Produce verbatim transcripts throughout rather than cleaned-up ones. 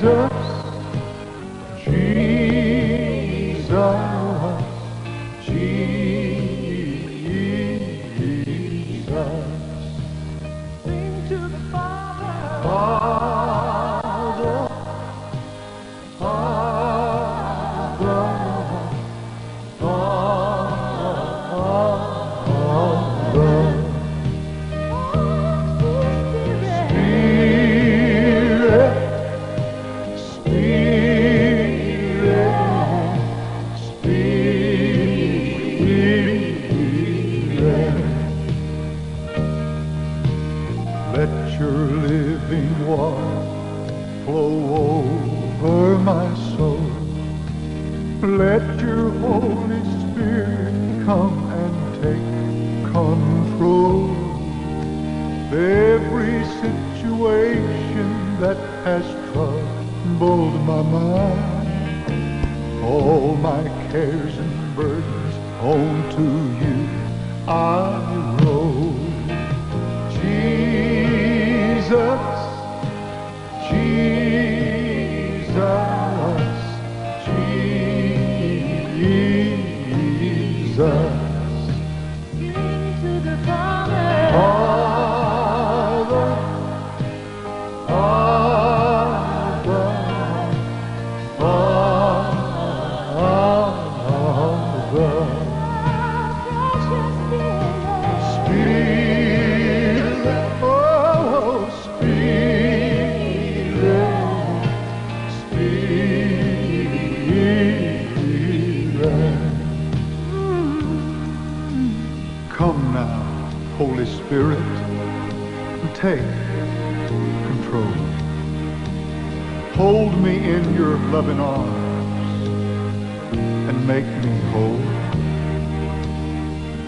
Jesus, Jesus, sing to the Father, Father, Father. Father, Spirit, Spirit, Spirit. Let your living water flow over my soul. Let your Holy Spirit come and take control. Every situation that has troubled my mind, all my cares and burdens onto you I roll. Jesus, Jesus, Jesus. Sing to the Father. Father, Father, Father. Spirit, oh, Spirit, Spirit. Come now, Holy Spirit, and take control. Hold me in your loving arms and make me whole.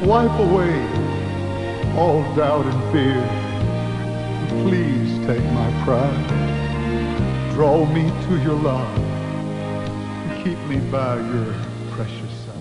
Wipe away all doubt and fear. Please take my pride. Draw me to your love and keep me by your precious side.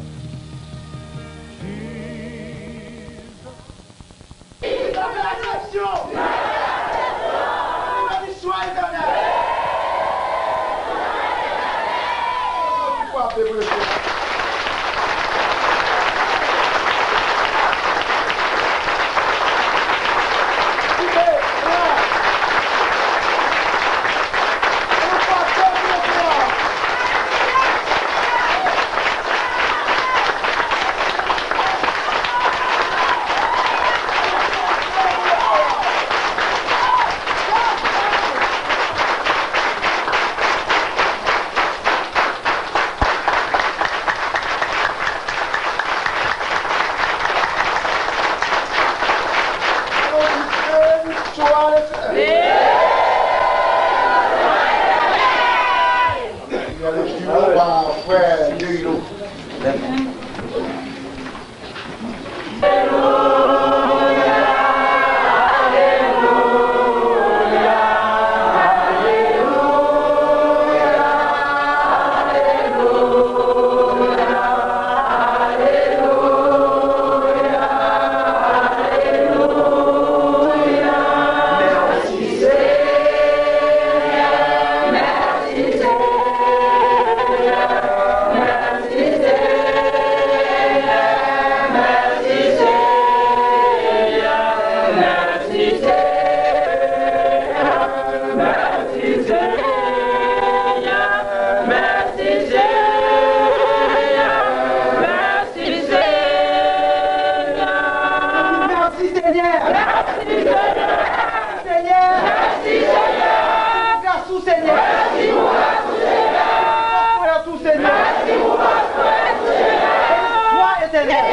Mèsi, Senyè. Mèsi, Senyè. Mèsi pou gras ou, Senyè. Mèsi pou gras ou, Senyè. Mèsi pou gras ou, Senyè. Lespwa etènèl.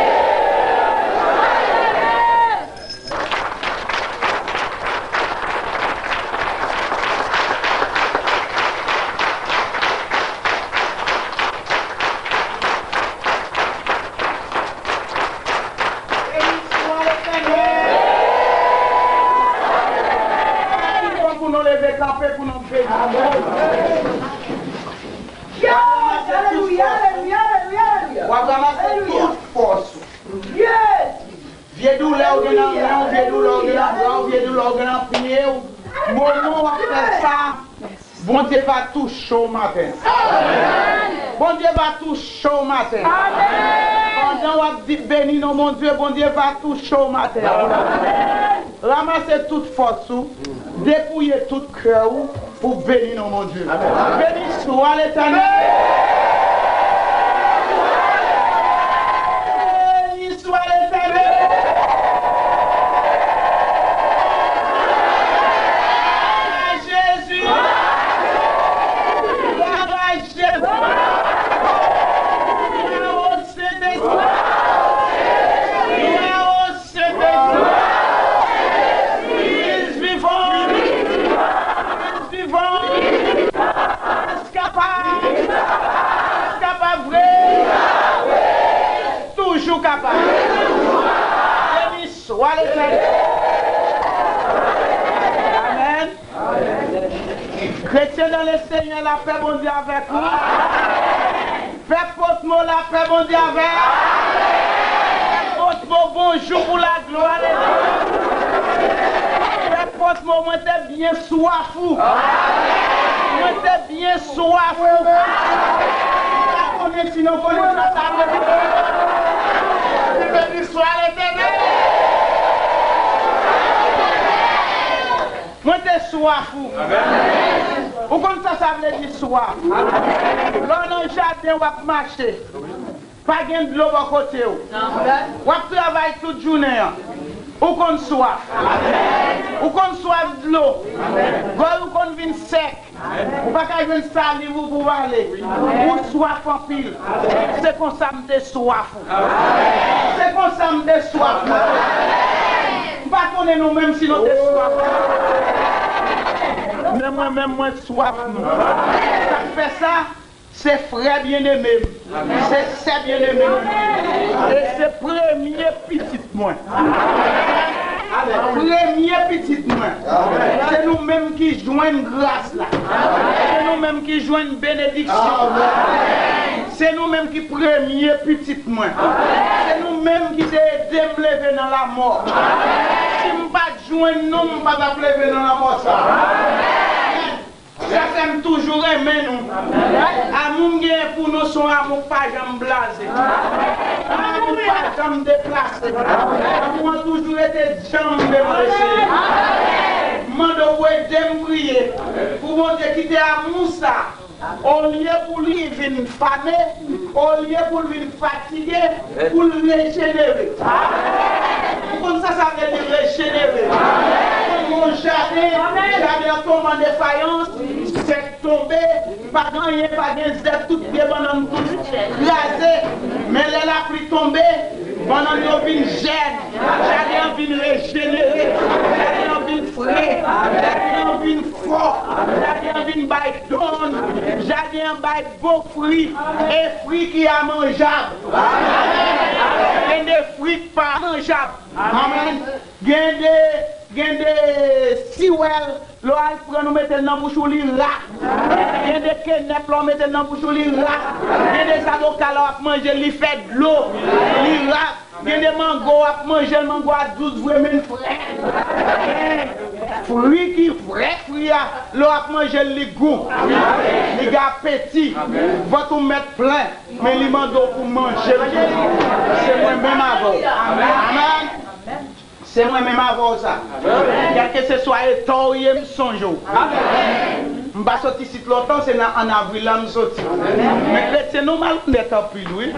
Pou nou leve kanpe pou nou beni. Yes! Alelouya, alelouya, alelouya, alelouya. W ap ranmase tout fòs ou. Yes! Vye doulè w gen nan men w, vye doulè w gen nan bra w, vye doulè w gen nan pye w. Moman w ap fè sa, Bondye va touche w maten. Bondye va touche w maten. Pandan w ap di, beni non Bondye, Bondye va touche w maten. Ranmase tout fòs ou, depouye tout kè ou pou beni non Bondye. Beni swa Letènèl. Beni swa Letènèl. Jezi. Glwa a Jezi. Glwa o Sentespri. Glwa o Sentespri. Kris vivan. Kris vivan. Kris kapab. Kris kapab vre. Toujou kapab. Beni swa Letènèl. Amèn. Kretyen nan Lesenyè, lapè Bondye avèk ou. Fè Pòtmo, lapè Bondye avèk ou. Fè Pòtmo, bonjou pou laglwa de Dye. Fè Pòtmo, mwen te byen swaf ou. Mwen te byen swaf ou. Ou pa konnen si nou konnen sa sa vle di. Beni swa Letènèl. Mwen te swaf ou. Ou konn sa sa vle di swaf. Lè w nan jaden w ap mache, pa gen dlo bò kote w. W ap travay tout jounen an. Ou konn swaf. Ou konn swaf dlo. Gòj ou konn vin sèk. Ou pa ka jwenn saliv ou pou w ale. Ou swaf anpil. Se konsa m te swaf ou. Se konsa m te swaf ou. M pa konnen nou menm si nou te swaf ou. Men mwen menm, mwen swaf nou. Sa k fè sa, se frè byeneme m. Se sè byeneme m. E se premye pitit mwen. Premye pitit mwen. Se nou menm ki jwenn gras la. Se nou menm ki jwenn benediksyon. Se nou menm ki premye pitit mwen. Se nou menm ki te ede m leve nan lanmò. Si m pa t jwenn nou, m pa t ap leve nan lanmò sa. Sa fè m toujou renmen nou. Amou m genyen pou nou se yon amou k pa janm blaze. Yon amou k pa janm deplase. Amou an toujou rete djanm devan Lesenyè. M mande w pou ede m priye pou Bondye kite amou sa, olye pou li vin fane, olye pou l vin fatige, pou l rejenere. Ou konn sa sa vle di rejenere? Ou konn yon jaden, jaden an tonbe an defayans, sèk tonbe, pa gen anyen, pa gen zèb, tout pye bannann tou kraze. Men lè lapli tonbe, bannann yo vin jèn, jaden an vin rejenere, jaden an vin fre, jaden an vin fò, jaden an vin bay donn, jaden an bay bon fwi, e fwi ki a manjab. Gen de fwi k pa manjab. Amèn. Gen de, gen de siwèl, lè w al pran ou mete l nan bouch ou, li ra. Gen de kenèp, lè w mete l nan bouch ou, li ra. Gen de zaboka, lè w ap manje l, li fè dlo, li ra. Gen de mango, w ap manje l, mango a dous vre, men l frèt. Fwi ki vrè fwi a, lè w ap manje l, li gou, li gen apeti, vant ou mèt plen, men li mande w pou manje l. Se mwen menm avè w. Amèn. Se mwen menm avè w sa. Kèlkeswa eta w ye, m sonje w. M pa sot isit lontan, se nan, an avril la m soti. Men kretyen, nou malonèt anpil, wi.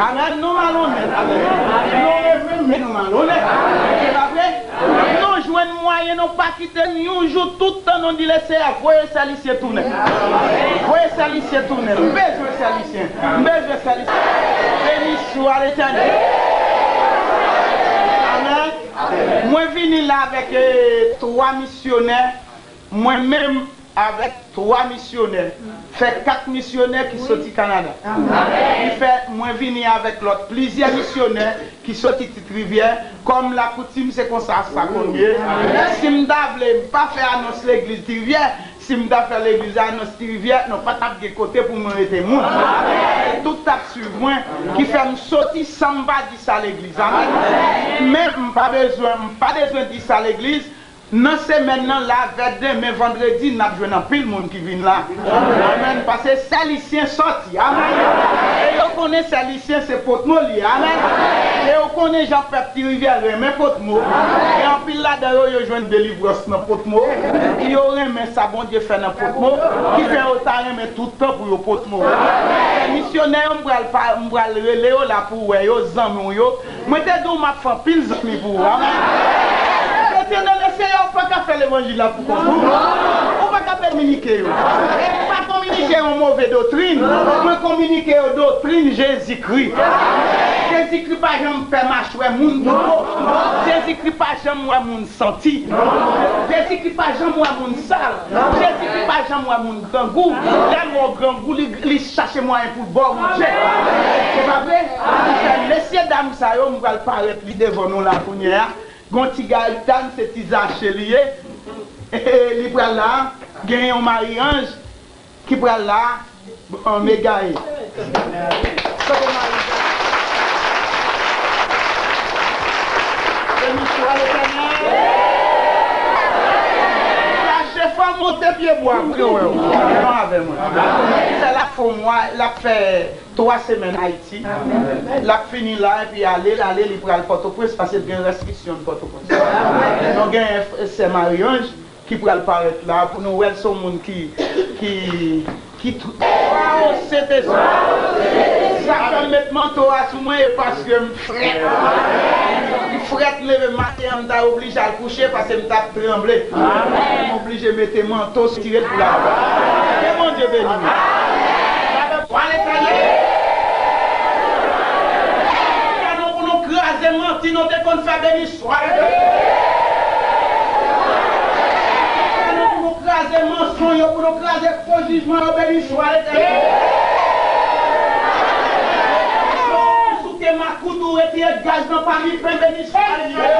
Amèn, nou malonèt. Nou renmen, men nou malonèt. Se pa vre? Nou jwenn mwayen, nou pa kite n yon jou, tout tan nou di Leseyè, voye sèl Isyen tounen. Voye sèl Isyen tounen. M bezwen sèl Isyen. M bezwen sèl Isyen. Beni swa Letènèl. Amèn. Mwen vini la avèk, eh, twa misyonè. Mwen menm avèk twa misyonè. Fè kat misyonè ki soti Kanada. Ki fè mwen vini avèk lòt plizyè misyonè ki soti Ti Rivyè. Kòm lakoutim, se konsa sa konn ye. Si m ta vle, m pa fè anons legliz Ti Rivyè. Si m ta fè legliz anons Ti Rivyè, nou pa t ap gen kote pou mwen rete moun. Tout t ap swiv mwen, ki fè m soti san m pa di sa legliz. Amèn. Men m pa bezwen, m pa bezwen di sa legliz. Nan semèn nan la, vè demen vandredi, n ap jwenn anpil moun ki vin la. Amèn. Paske sèl isyen sòti. Amèn. E yo konnen sèl isyen se Potmo li ye. Amèn. E yo konnen jan pèp Ti Rivyè renmen Potmo. E anpil ladan yo, yo jwenn delivrans nan Potmo. Yo renmen sa Bondye fè nan Potmo, ki fè yo ta renmen tout tan pou yo Potmo. Misyonè yo, m pral pa, m pral rele yo la pou w wè yo, zanmi w yo. Mwen te di w m ap fè anpil zanmi pou ou. Amèn. Kretyen nan Leseyè, ou pa ka fè levanjil la pou kont ou. Ou pa ka kominike yo. E m pa kominike yon move doktrin. Mwen kominike yo doktrin Jezikri. Jezikri pa janm fè machwè moun pou kò. Jezikri pa janm wè moun santi. Jezikri pa janm wè moun sal. Jezikri pa janm wè moun grangou. Lè moun grangou, li, li chache mwayen pou l ba w manje. Se pa vre? Mesye dam sa yo, m pral parèt li devan nou la kounye a. Gon ti Gayetan, se ti Zache li ye. Li pral la. Gen yon Marie-Ange ki pral la. Bon, Megaye. Kote Marie-Ange? Beni swa Letènèl. Chache fanm monte pye bwa pou yo wè w. Non avè mwen. Fè l ap fè yon mwa, l ap fè twa semèn Ayiti. L ap fini la, epi ale, l ale, li pral Pòtoprens, paske l gen rès misyon l Pòtoprens. Nou gen sè Marie-Ange ki pral parèt la, pou nou wè l se yon moun ki, ki, ki tr-, Waw, Sentespri! Sa fè m met manto a sou mwen, e paske m frèt. M frèt, m leve maten an, m ta oblije al kouche, paske m t ap tranble. M oblije mete manto, tire l pou l al. Ke Bondye beni nou. Pale, pale. Kado pou nou kraze manti nou te konn fè, beni swa Letènèl. Kado pou nou kraze mansonj yo, pou nou kraze fo jijman yo, beni swa Letènèl. Souke makout ou retire gaz nan pami pen, beni swa Letènèl.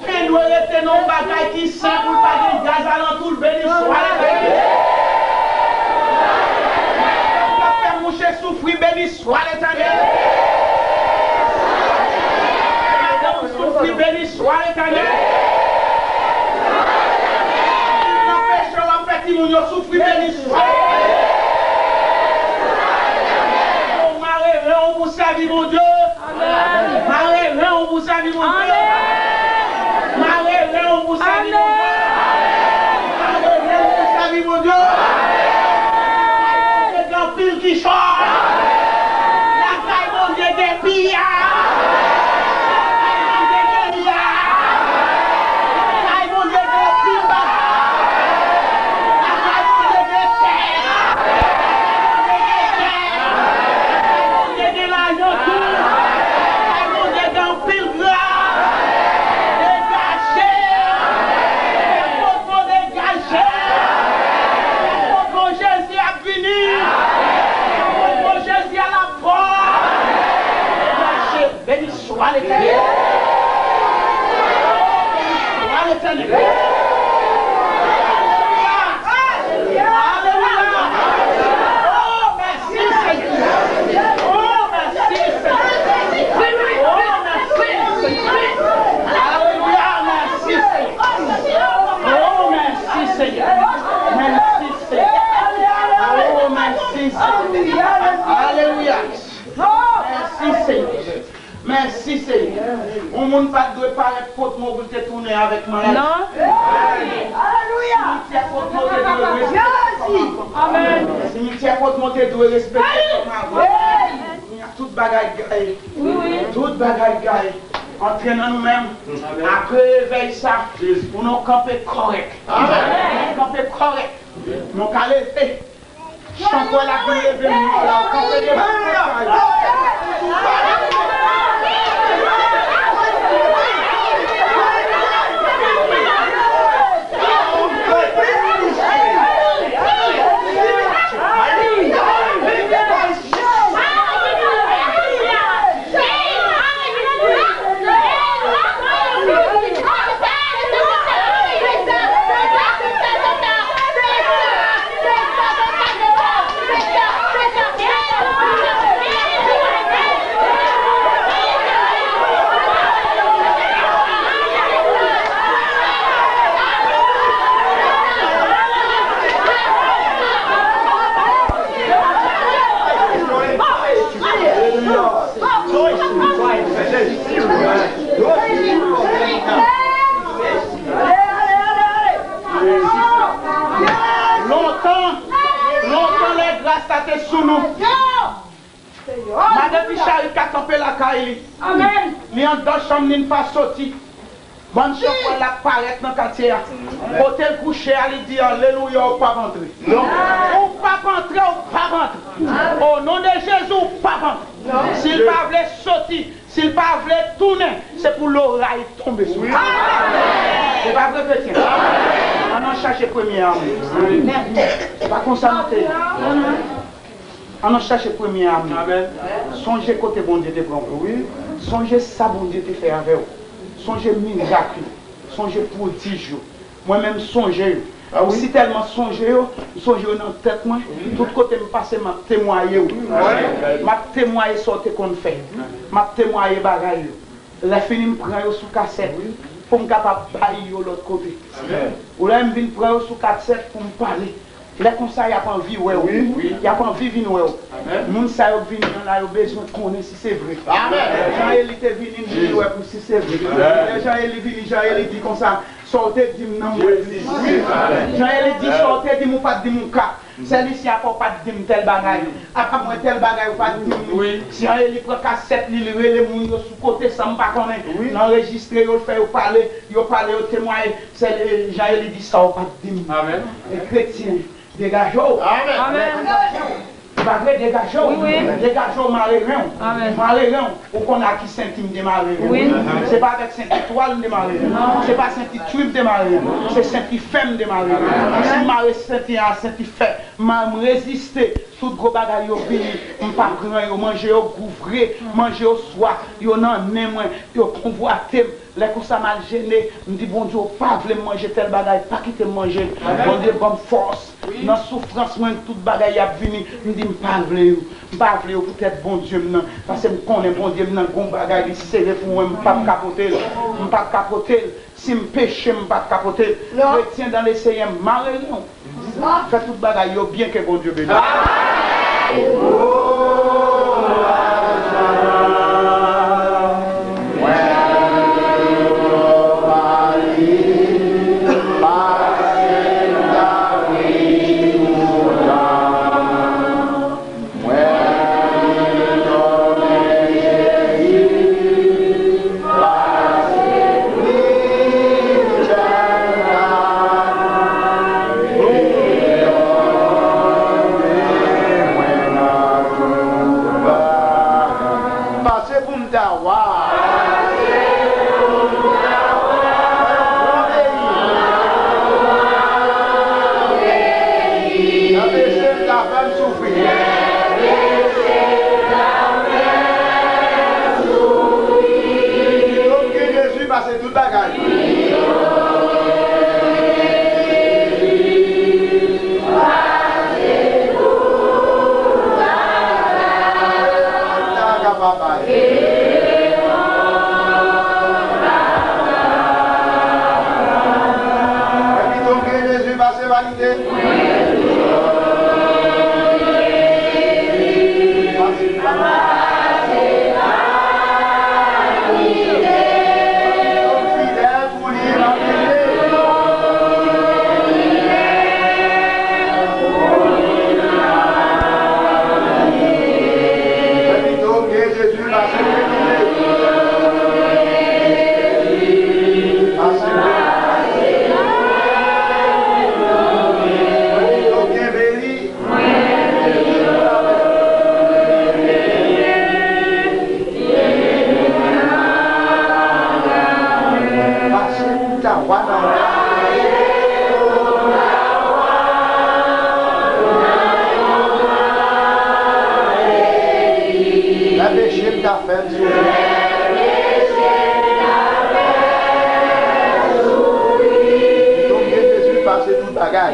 Pen dwe rete nan yon bagay ki sen pou l pa gen gaz alantou l, beni swa Letènèl. Pèp la fè mouche soufri, beni swa Letènèl. Madanm soufri, beni swa Letènèl. Nan peche w ap fè timoun yo soufri, beni swa Letènèl. Mare ren w pou sèvi Bondye. Mare ren w pou sèvi Bondye. Mare ren w pou sèvi Bondye. Mare ren w pou sèvi Bondye. Lakay Bondye gen anpil kichòy. Lakay Bondye gen piyay. Lakay Bondye gen piyay. Lakay Bondye gen anpil bagay. Lakay Bondye gen tè. Lakay Bondye gen tè. Lakay Bondye gen lajan tou. Lakay Bondye gen anpil gras. Degaje. Potmo degaje. Potmo Jezi ap vini. Potmo Jezi a la pòt. Degaje. Beni swa Letènèl. Beni swa Letènèl. Alelouya. Alelouya. Oh, mèsi, Senyè. Oh, mèsi, Senyè. Oh, mèsi, Senyè. Alelouya, mèsi, Senyè. Oh, mèsi, Senyè. Mèsi, Senyè. Oh, mèsi, Senyè. Alelouya. Mèsi, Senyè. Mèsi, Senyè. Yon moun pa t dwe parèt Potmo pou l te tounen avèk maladi. Non. Alelouya. Simityè Potmo te dwe respekte kòm avan. Amèn. Simityè Potmo te dwe respekte kòm avan. Tout bagay gaye. Wi, wi. Tout bagay gaye. Antre nan nou menm. Apre revèy sa, pou nou kanpe kòrèk. Amèn. Kanpe kòrèk. Nou ka leve. Chan kwè la vin leve m la, kanpe devan pòt la. Lontan, lontan lè gras la te sou nou. Madan Micharit ka kanpe lakay li. Li anndan chanm li, li pa soti. Bann chanpwèl la parèt nan katye a. Kote l kouche a, li di, "Alelouya, ou p ap antre." Ou p ap antre, ou p ap antre. O non de Jezi, ou p ap antre. Si l pa vle soti, si l pa vle tounen, se pou loray tonbe sou li. Se pa vre, kretyen? Ann, ann chache premye a nou. Se pa konsa nou te ye. Ann, ann chache premye a nou. Sonje kote Bondye te pran w. Sonje sa Bondye te fè avè w. Sonje mirak yo. Sonje pwodij yo. Mwen menm, m sonje yo. M si tèlman sonje yo, m sonje yo nan tèt mwen. Tout kote m pase, m ap temwaye w. M ap temwaye sa w te konn fè. M ap temwaye bagay yo. Lè fini, m pran yo sou kasèt pou m kapab bay yo lòt kote. Ou lè m vin pran yo sou kasèt pou m pale. Lè konsa, y ap anvi wè w. Y ap anvi vin wè w. Moun sa yo k vini an la, yo bezwen konnen si se vre. Jan Eli te vini, m vini wè pou si se vre. Lè Jan Eli vini, Jan Eli di konsa, "Sa w te di m nan, m wè l vini." Jan Eli di, "Sa w te di m, ou pa t di m yon ka. Sèl isi apa w pa t di m tèl bagay. Apa mwen tèl bagay, ou pa t di m li." Jan Eli pran kasèt li, li rele moun yo sou kote san m pa konnen. L anrejistre yo, l fè yo pale, yo pale, yo temwaye. Sèl, e, Jan Eli di, "Sa w pa t di m." E kretyen, degaje w. Se pa vre, degaje w. Degaje w, mare ren w. Mare ren w. Ou konn a ki senti m demare ren w. Se pa avèk senti twal m demare ren w. Se pa senti twi m demare ren w. Se senti fè m demare ren w. Si m mare senti a, senti fè, m, m reziste. Tout gwo bagay yo vini, m pa pran yo. Manje yo gou vre, manje yo swa, yo nan nen mwen, yo konvwate m. Lè konsa m al jene, m di, "Bondye, ou pa vle m manje tèl bagay, pa kite m manje." Bondye ban m fòs. Nan soufrans mwen, tout bagay y ap vini, m di, "M pa vle yo. M pa vle yo poutèt Bondye m nan." Paske m konnen Bondye m nan gon bagay li sere pou mwen, m p ap ka pote l. M p ap ka pote l. Si m peche, m p ap ka pote l. Kretyen dan Leseyè, mare ren w. Fè tout bagay yo byen, ke Bondye beni w. Pase pou m ta wa. Gran peyi. Nan peche m ta fè m soufri. Donk, ke Jezi pase tout bagay. Sa ka pa bay. Epi donk, ke Jezi pase vanite. Pase pou ta wa nan. Lè peche m ta fè m soufri. Donk, ke Jezi pase tout bagay.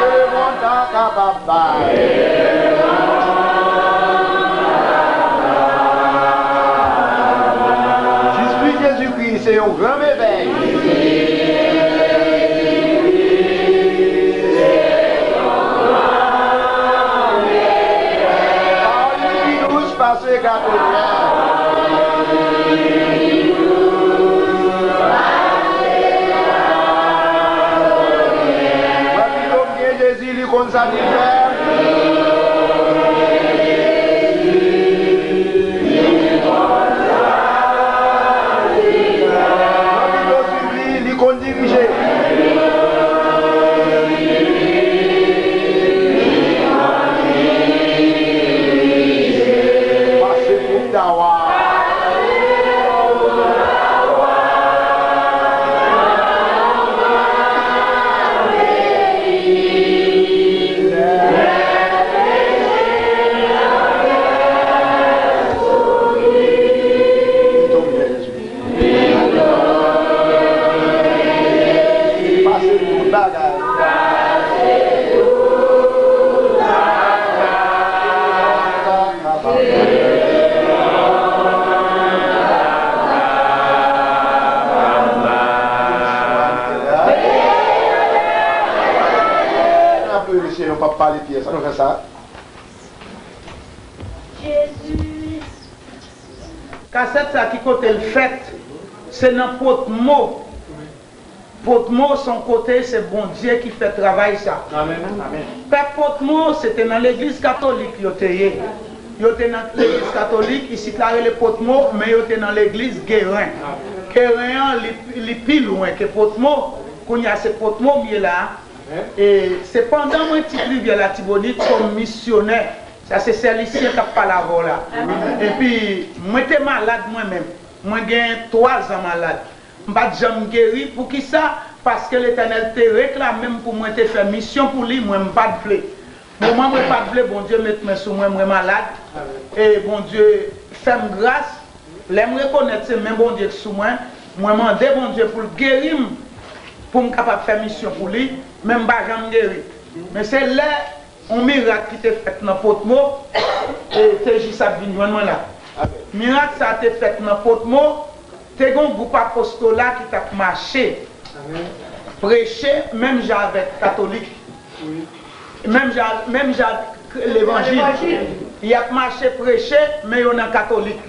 Ke mond la kapab bay. Jis pri Jezikri se yon gran mevèy. Sa li fè. Li konn dirije. Pase pou Tawa. Pase tout bagay. Mesye, nou p ap pale pyès, sa nou fè sa. Jezi. Kasèt sa ki kote l fèt, se nan Potmo. Potmo se yon kote, se Bondye ki fè travay sa. Amèn. Amèn. Pèp Potmo, se te nan legliz katolik yo te ye. Yo te nan legliz katolik, isit la rele Potmo, men yo te nan legliz Geren. Geren an, li, li pi lwen ke Potmo. Kounye a, se Potmo m ye la. E se pandan mwen Ti Rivyè Latibonit kòm misyonè, sa se sè Lisyen k ap pale avè w la. Epi, mwen te malad mwen menm. Mwen gen twa zan malad. M pa t janm geri. Poukisa? Paske Letènèl te reklame m pou mwen te fè misyon pou li, mwen m pa t vle. Moman mwen pa t vle, Bondye met men sou mwen, mwen malad. E Bondye fè m gras. Lè m rekonèt se men Bondye k sou mwen, mwen mande Bondye pou l geri m, pou m kapab fè misyon pou li, men m pa janm geri. Men se lè yon mirak ki te fèt nan Potmo, e te jis ap vin jwenn mwen la. Mirak sa te fèt nan Potmo, te gen yon gwoup apostola ki t ap mache, preche menm jan avèk katolik. Menm jan, menm jan levanjil. Y ap mache preche, men yo nan katolik.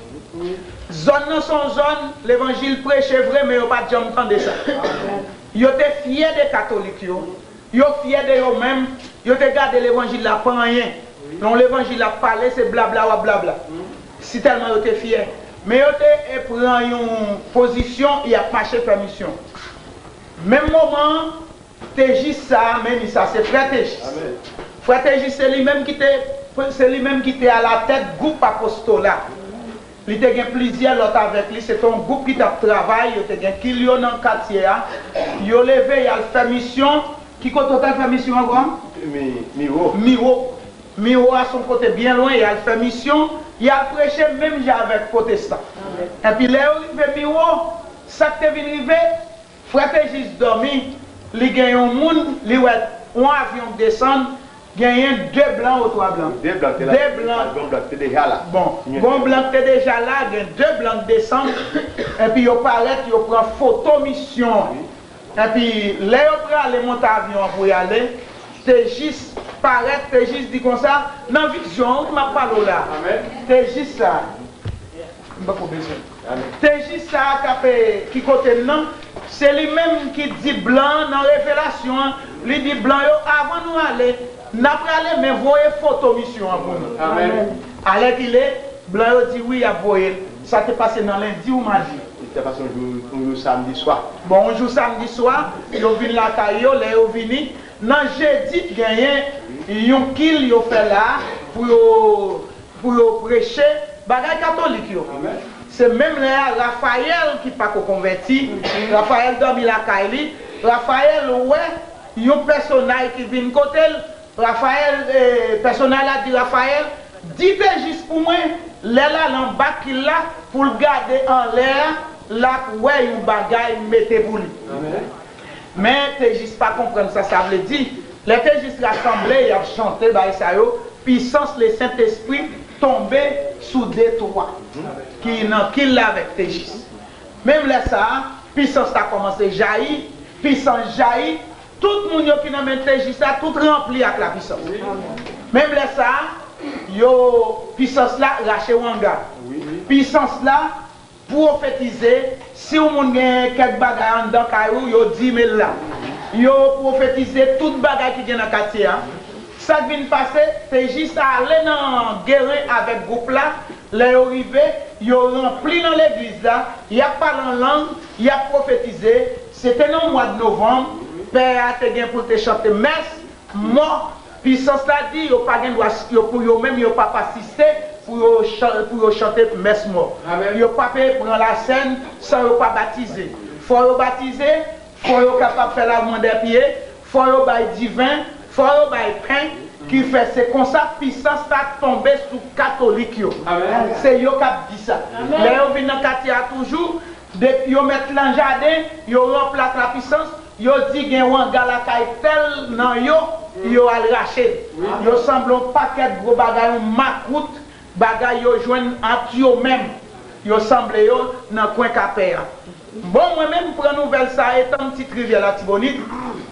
Zòn nan se yon zòn levanjil preche vre, men yo pa t janm tande sa. Yo te fyè de katolik yo. Yo fyè de yo menm. Yo te gade levanjil la pa anyen. Lè yon levanjil ap pale, se blabla w ap blabla. Si tèlman yo te fyè. Men yo te, e, pran yon pozisyon, y ap mache fè misyon. Menm moman an, Tejis sa a, men li sa, se frè Tejis. Frè Tejis, se li menm ki te, se li menm ki te alatèt gwoup apostola. Li te gen plizyè lòt avèk li, se te yon gwoup ki t ap travay, yo te gen kil yo nan katye a. Yo leve, y al fè misyon. Ki kote w t al fè misyon ankò? Mi, Miwo. Miwo. Miwo a se yon kote byen lwen, y al fè misyon, y al preche menm jan avèk pwotestan. Epi lè yo rive Miwo, sa k te vin rive, Frè Tejis dòmi, li gen yon moun, li wè yon avyon k desann, genyen de blan ou twa blan. De blan te la, de blan. Yon blan te deja la. Bon, gen yon blan k te deja la, gen de blan k desann, epi yo parèt, yo pran foto misyon an. Epi, lè yo prale monte avyon an pou y ale, Tejis parèt, Tejis di konsa, nan vizyon an, wi, m ap pale w la. Tejis sa. M poko bezwen. Tejis sa a k ap, e, ki kote m nan, se li menm ki di blan an nan revelasyon an, li di blan yo, avan nou ale, n a prale, men voye foto misyon an pou nou. Alèkile, blan yo di wi, y ap voye l. Sa te pase nan lendi ou madi? Li te pase yon jou, yon jou samdi swa. Bon, yon jou samdi swa, yo vin lakay yo, lè yo vini, nan jedi, genyen yon kil yo fè la pou yo pou yo preche bagay katolik yo. Se menm lè a, Rafayèl ki pako konvèti, Rafayèl dòmi lakay li, Rafayèl wè yon pèsonay ki vin kote l, Rafayèl, e, pèsonay la di Rafayèl, di Tejis pou mwen, lè l al anba kil la, pou l gade anlè a, l ap wè yon bagay mete pou li. Men Tejis pa konprann sa sa vle di. Lè Tejis rasanble, y ap chante, bay sa yo, pisans Lesentespri tonbe sou de twa ki nan kil la avèk Tejis. Menm lè sa a, pisans la kòmanse jayi, pisans jayi, tout moun yo ki nan men Tejis la, tout ranpli ak lapisans. Menm lè sa a, yo, pisans la rache wanga. Pisans la pwofetize, si yon moun gen kèk bagay anndan kay ou, yo di men l la. Yo pwofetize tout bagay ki gen nan katye a. Sa k vin pase, te jis ale nan Geren avèk gwoup la. Lè yo rive, yo ranpli nan legliz la, y ap pale an lang, y ap pwofetize. Se te nan mwa de novanm, pè a te gen pou l te chante mès mò. Pisans la di yo pa gen dwa, yo, pou yo menm, yo p ap asiste pou yo chan-, pou yo chante mès mò. Yo p ap pran lasèn san yo pa batize. Fò yo batize, fò yo kapab fè lavman dè pye, fò yo bay diven, fò yo bay pen, ki fè se konsa pisans la tonbe sou katolik yo. Se yo k ap di sa. Lè yo vin nan katye a toujou, depi yo mèt nan jaden, yo ranpli ak lapisans, yo di gen wanga lakay tèl nan yo, yo al rache l. Yo sanble yon pakèt gwo bagay, yon makout, bagay yo jwenn ant yo menm. Yo sanble yo nan kwen kapè a. Bon, mwen menm, m pran nouvèl sa a etan m Ti Rivyè Latibonit.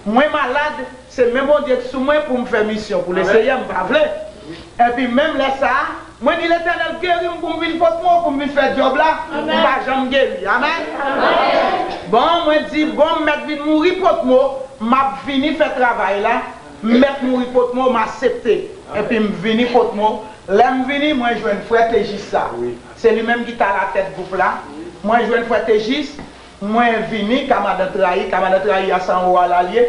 Mwen malad, se men Bondye k sou mwen pou m fè misyon pou le Senyè, m pa vle. Epi menm lè sa a, mwen di Letènèl geri m pou m vin Pòtmo, pou m vin fè djòb la, m pa janm geri. Amèn. Bon, mwen di, bon, m mèt vin mouri Pòtmo, m ap vini fè travay la. M mèt mouri Pòtmo, m aksepte. Epi m vini Pòtmo. Lè m vini, mwen jwenn frè Tejis sa. Se li menm ki t alatèt gwoup la. Mwen jwenn frè Tejis, mwen vini, ka madan Trayi, ka madan Trayi a se anwo a l al ye.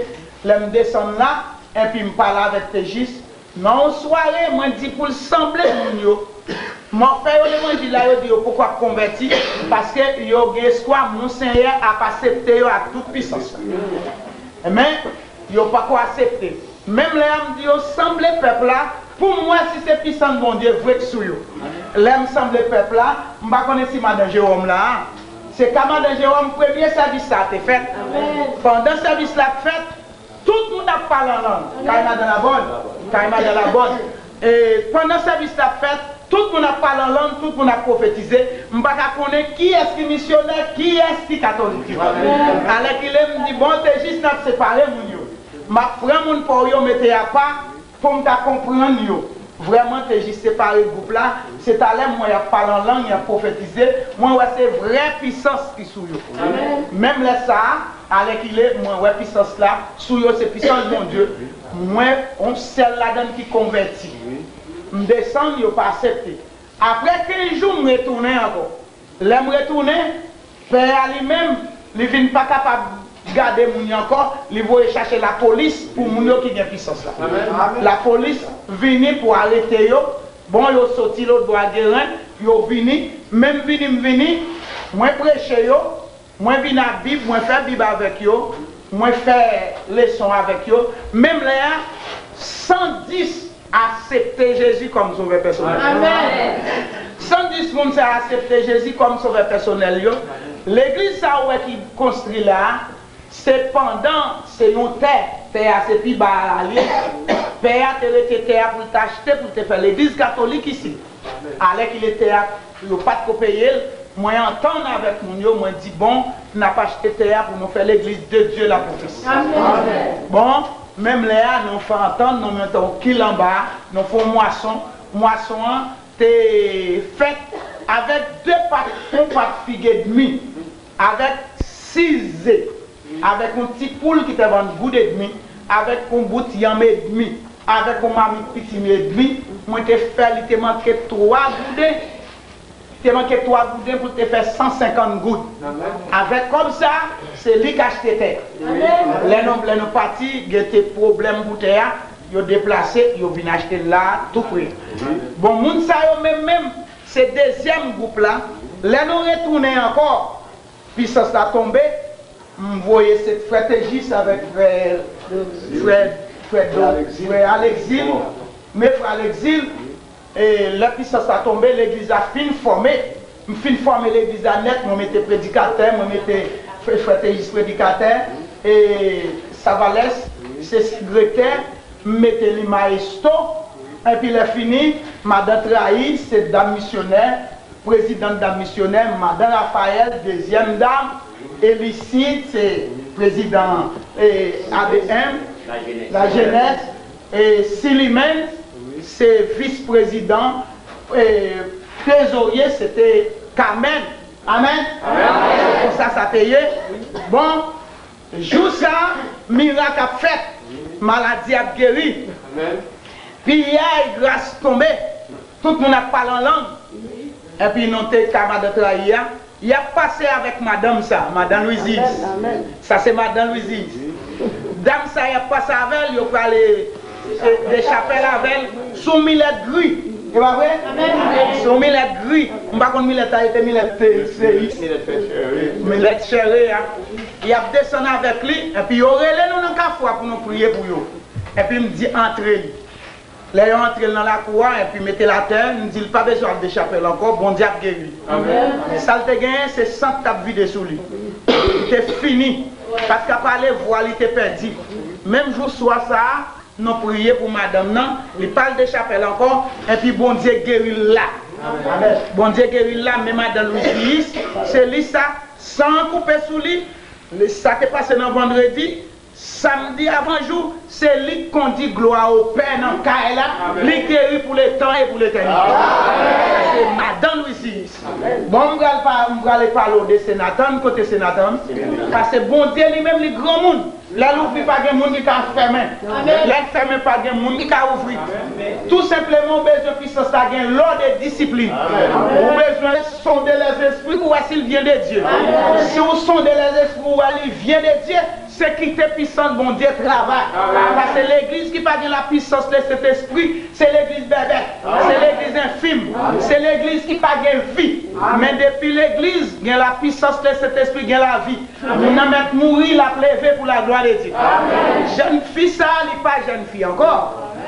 Lè m desann la, epi m pale avèk Tejis. Nan yon sware, mwen di pou l sanble moun yo. M ap fè yo levanjil la, yo di yo poko ap konvèti, paske yo gen espwa Monsenyè ap aksepte yo ak tout pisans la. Men, yo poko aksepte. Menm lè a, m di yo sanble pèp la, pou m wè si se pisans Bondye vre k sou yo. Lè m sanble pèp la, m pa konnen si madan Jewòm la a. Se ka madan Jewòm premye sèvis sa a te fèt. Pandan sèvis la ap fèt, tout moun ap pale an lang. Kay madan Labòn, kay madan Labòn. E, pandan sèvis la ap fèt, tout moun ap pale an lang, tout moun ap pwofetize. M pa ka konnen kiyès ki misyonè, kiyès ki katolik. Alèkile, m di, bon, Tejis, n ap separe moun yo. M ap pran moun pa w yo mete apa pou m ka konprann yo. Vrèman, Tejis separe gwoup la. Se talè m wè y ap pale an lang, y ap pwofetize. Mwen wè se vrè pisans ki sou yo. Menm lè sa a, alèkile, mwen wè pisans la sou yo, se pisans Bondye. Mwen, yon sèl ladan n ki konvèti. M desann, yo pa aksepte. Apre kenz jou, m retounen ankò. Lè m retounen, pè a li menm, li vin pa kapab gade moun yo ankò, li voye chache lapolis pou moun yo ki gen pisans la. Lapolis vini pou arete yo. Bon, yo soti lòtbò a Geren, yo vini, menm vini m vini, mwen preche yo, mwen vin ak Bib, mwen fè Bib avèk yo, mwen fè leson avèk yo. Menm lè a, san dis aksepte Jezi kòm Sovè pèsonèl. San dis moun sa aksepte Jezi kòm Sovè pèsonèl yo. Legliz sa ou wè ki konstwi la a, se pandan se yon tè, tè a se pi ba a l ye. Pè a te rete tè a pou l te achte, pou l te fè legliz katolik isit. Alèkile tè a, yo pa t ko peye l, mwen antann avèk moun yo, mwen di, bon, n ap achte tè a pou nou fè legliz de Dye la pwofesi. Bon, menm lè a, nou fè antann, nou mete yon kil anba a, nou fè yon mwason. Mwason an te fèt avèk de pat, yon pat fig edmi, avèk sis ze, avèk yon ti poul ki te vann goud edmi, avèk yon bout yanm edmi, avèk yon mamit pitimi edmi. Mwen te fè, li te manke twa gouden. Te manke twa gouden pou te fè san senkant goud. Avèk kòb sa, se li k achte tè. Lè nou, lè nou pati, gen te pwoblèm pou tè a, yo deplase, yo vin achte l la a, tou pre. Bon, moun sa yo menm, menm, se dezyèm gwoup la. Lè nou retounen ankò, pisans la tonbe, m voye se frè Tejis avèk frè, frè, frè, frè Alexil, men frè Alexil, e lè pisans la tonbe, legliz la fin fòme. M fin fòme legliz la nèt, mwen mete predikatè, mwen mete frè, frè Tejis predikatè, e Savalès se segretè, m mete li mayesto, epi lè fini, madan Trayi se dam misyonè, prezidant dam misyonè, madan Rafayèl, dezyèm dam, Elisid, se prezidan, e, A D M, lajenès, e, Silimèn, se vis prezidan, e, trezorye, se te Kamèn. Amèn? Se konsa sa te ye. Bon, jou sa, mirak ap fèt, maladi ap geri. Piyay, gras tonbe. Tout moun ap pale an lang. Epi nou te ka madan trayi a. Y ap pase avèk madanm sa, madan Lwiziz. Sa se madan Lwiziz. Dam sa y ap pase avè l, yo prale e, dechapèl avè l sou milèt gri. E pa vre? Sou milèt gri. M pa konn milèt la, e te milèt te, se milèt chère a. Y ap desann avèk li, epi yo rele nou nan kafou a pou nou priye pou yo. Epi m di antre li. Lè yo antre l nan lakou a, epi mete l atè, m di l pa bezwen al dechapèl ankò, Bondye ap geri l. Sa l te genyen, se san k t ap vide sou li. Li te fini. Pa t ka pale, vwa li te pèdi. Menm jou swa sa a, nou priye pou madanm nan, li pa al dechapèl ankò, epi Bondye geri l la. Bondye geri l la, men madan Lwiziz, se li sa, san an koupe sou li, sa te pase nan vandredi, samdi avan jou, se li k kondi glwa o Pè nan kay la, li geri pou letan e pou letènite. Se madan Lwiziz. Bon, m pral pa, m prale pale w de Senatan, kote Senatan? Paske Bondye li menm li granmoun. Lè l ouvri, pa gen moun ki ka fèmen. Lè l fèmen, pa gen moun ki ka ouvri. Tou senpleman, ou bezwen pisans la gen lòd e disiplin. Ou bezwen sonde lèzespri pou wè si l vyen de Dye. Si w sonde lèzespri, ou wè li vyen de Dye, se kite pisans Bondye travay. Paske legliz ki pa gen lapisans Lesentespri, se legliz bèbè. Se legliz enfim. Se legliz ki pa gen vi. Men depi legliz gen lapisans Lesentespri, gen lavi. Moun nan mèt mouri, l ap leve pou laglwa de Dye. Jèn fi sa a, li pa jèn fi ankò.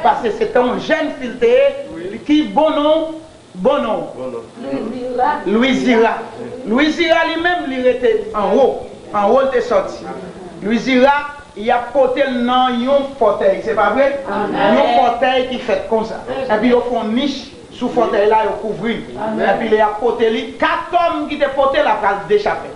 Paske se te yon jèn fi l te ye, ki bon non, bon non. Lwizira. Lwizira li menm, li rete anwo. Anwo l te sòti. Lwizira, y ap pote l nan yon fòtèy, se pa vre? Yon fòtèy ki fèt konsa. Epi yo fè yon nich sou fòtèy la, yo kouvri l. Epi lè y ap pote li, kat òm ki te pote l ap pral dechapèl.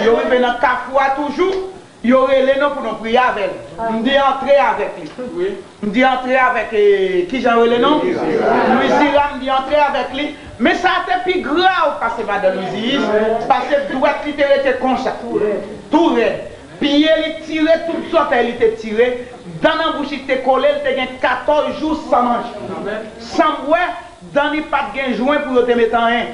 Yo rive nan kafou a toujou, yo rele nou pou nou priye avè l. M di antre avèk li. M di antre avèk, e, kijan yo rele non? Lwizira, m di antre avèk li. Men sa te pi grav pase madan Lwiziz, paske dwèt li te rete konsa. Tou rèd. Pye li tire, tout zòtèy li te tire. Dan nan bouch li te kole, li te gen katòz jou san manje, san bwè. Dan li pa t gen jwen pou yo te met anyen.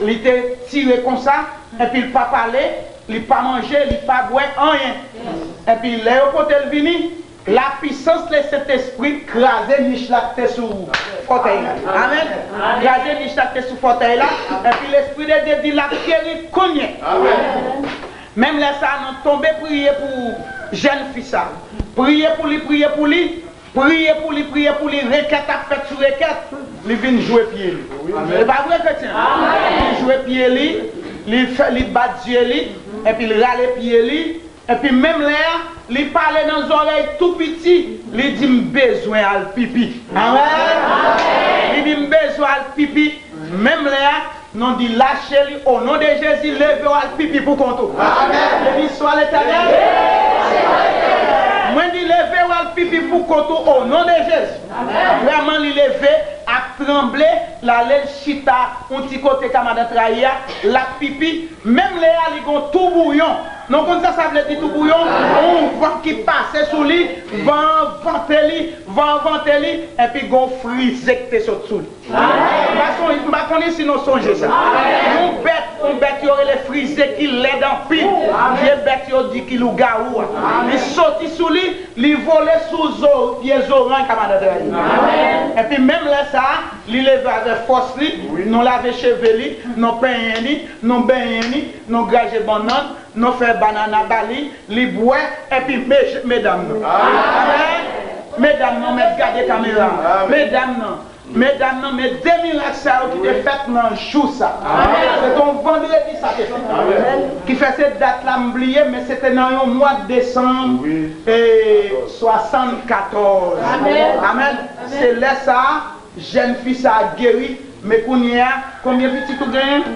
Li te tire konsa, epi l pa pale, li pa manje, li pa bwè anyen. Epi lè yo pote l vini, lapisans Lesentespri kraze nich la k te sou fòtèy la. Amèn. Kraze nich la k te sou fòtèy la, epi Lespri de Dye di l ap geri kounye. Menm lè sa a, nou tonbe priye pou jèn fi sa. Priye pou li, priye pou li. Priye pou li, priye pou li, rekèt ap fèt sou rekèt, li vin jwe pye li. E pa vre, kretyen? Li jwe pye li, li fè, li bat zye li, epi l rale pye li, epi menm lè a, li pale nan zòrèy tou piti, li di, "M bezwen al pipi." Amèn. Li di, "M bezwen al pipi." Menm lè a, nou di lache li, o non de Jezi, leve w al pipi pou kont ou. Amèn. Beni swa Letènèl. Mwen di leve w al pipi pou kont ou, o non de Jezi. Vrèman, li leve, ap tranble, l ale l chita yon ti kote ka madan trayi a, l ap pipi. Menm lè a, li gon toubouyon. Nou konn sa sa vle di toubouyon? Yon van ki pase sou li, van an vante li, van an vante li, epi gon frize ki te sot sou li. M pa sonje, m pa konnen si nou sonje sa. Yon bèt, yon bèt yo rele frize ki lèd anpil. Vye bèt yo di ki lougawou a. Li soti sou li, li vole sou zo, pye zoranj ka madan trayi. Epi menm lè sa a, li leve avèk fòs li, nou lave cheve li, nou penyen li, nou benyen li, nou graje bannann, nou fè banana ba li, li bwè, epi me-, medam nan. Amèn. Medam nan mèt gade kamera. Medam nan. Medam nan, men de mirak sa yo ki te fèt nan jou sa. Se te yon vandredi sa te fèt. Ki fè se dat la m bliye, men se te nan yon mwa desanm, e, swasannkatòz. Amèn. Se lè sa a, jèn fi sa a geri, men kounye a, konbyen pitit ou genyen?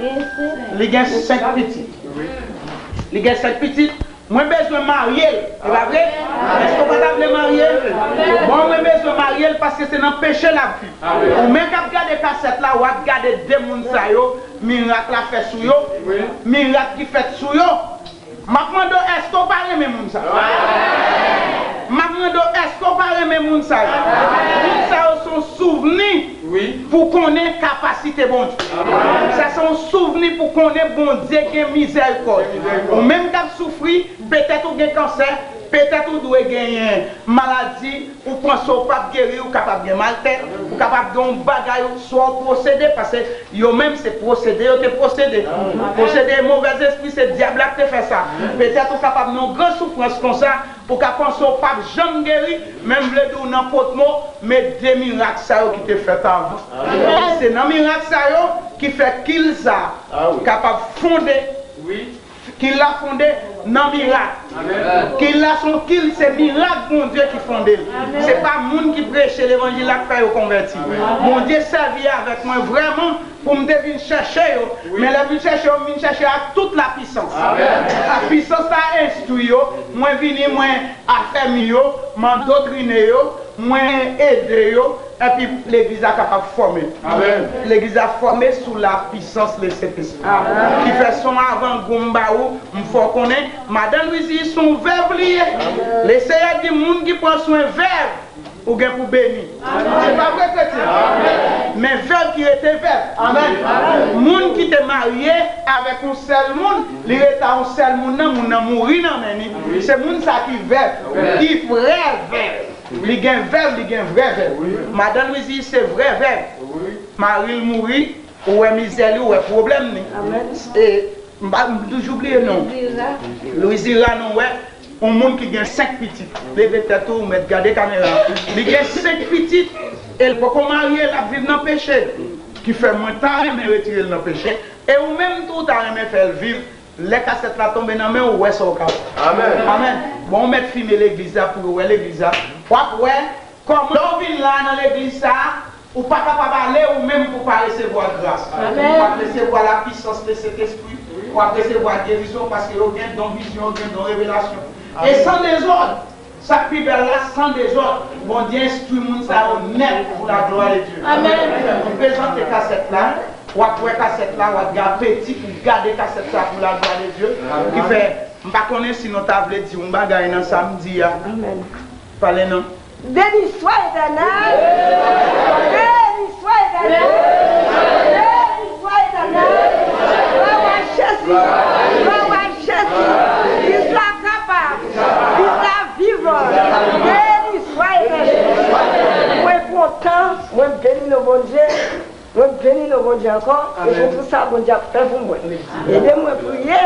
Li gen senk pitit. Li gen senk pitit. Mwen bezwen marye l, e pa vre? Èske w pa ta vle marye l? Bon, mwen bezwen marye l paske se nan peche l ap viv. Ou menm k ap gade kasèt la, w ap gade de moun sa yo, mirak la fè sou yo, mirak ki fèt sou yo. M ap mande w, èske w pa renmen moun sa yo? M ap mande w, èske w pa renmen moun sa yo? Moun sa yo se yon pou konnen kapasite Bondye. Sa se yon souvni pou konnen Bondye gen mizèrikòd. Ou menm k ap soufri, petèt ou gen kansè, petèt ou dwe genyen maladi, ou panse w p ap geri, ou kapab gen maltèt, ou kapab gen yon bagay, swa w pwosede, paske yo menm se pwosede yo te pwosede. Pwosede movèzespri, se dyab la k te fè sa. Petèt ou kapab nan yon gran soufrans konsa, ou ka panse w p ap janm geri, men m vle di w nan pòt mo, men de mirak sa yo ki te fèt avan. Se nan mirak sa yo ki fè kil sa kapab fonde. Kil la fonde nan mirak. Kil la se yon kil, se mirak Bondye ki fonde l. Se pa moun ki preche levanjil la k fè yo konvèti. Bondye sèvi avèk mwen vrèman pou m te vin chèche yo. Men lè m vin chèche yo, m vin chèche ak tout lapisans. Lapisans la enstwi yo, mwen vini, mwen afèmi yo, m andotrine yo, mwen ede yo, epi legliz la kapab fòme. Legliz la fòme sou lapisans Lesentespri. Ki fè se yon avangou m ba ou, m fè w konnen, Madan Lwizi se yon vèv li ye. Lesenyè di moun ki pran swen vèv, ou gen pou beni. Se pa vre, kretyen? Men vèv ki rete vèv. Moun ki te marye avèk yon sèl moun, li rete a yon sèl moun nan, moun nan mouri nan men li. Se moun sa ki vèv, ki vrè vèv. Li gen vèv, li gen vrè vèv. Madan Lwizi se vrè vèv. Mari l mouri, ou wè mizè li, ou wè pwoblèm li. E, m pa, m toujou bliye non. Lwizira, non, wè. Yon moun ki gen senk pitit. Leve tèt ou, ou mèt gade kamera. Li gen senk pitit, e l poko marye, l ap viv nan peche. Ki fè mwen ta renmen retire l nan peche. E ou menm tou, ou ta renmen fè l viv. Lè kasèt la tonbe nan men w, ou wè sa w ka fè. Amèn. Bon, ou mèt fimen legliz la pou yo wè legliz la. W ap wè kòman lè w vin la nan legliz sa a, ou pa kapab ale ou menm pou w pa resevwa gras. Ou ap resevwa lapisans de Sentespri, ou ap resevwa gerizon paske yo gen don vizyon, yo gen don revelasyon. E san dezòd, sa k pi bèl la, san dezòd, Bondye enstwi moun sa yo nèt pou la glwa de Dye. Amèn. M prezante kasèt la, w ap wè kasèt la, w ap gen apeti pou gade kasèt la pou la glwa de Dye. Ki fè, m pa konnen si nou ta vle di yon bagay nan sa m di a. Pale non. Beni swa Etènèl! Beni swa Etènèl! Beni swa Etènèl! Glwa a Jezi! Glwa a Jezi! Kris la kapab! Kris la vivan! Beni swa Etènèl! Mwen kontan, mwen beni non Bondye, mwen beni non Bondye ankò, e pou tout sa Bondye ap fè pou mwen. Ede mwen priye,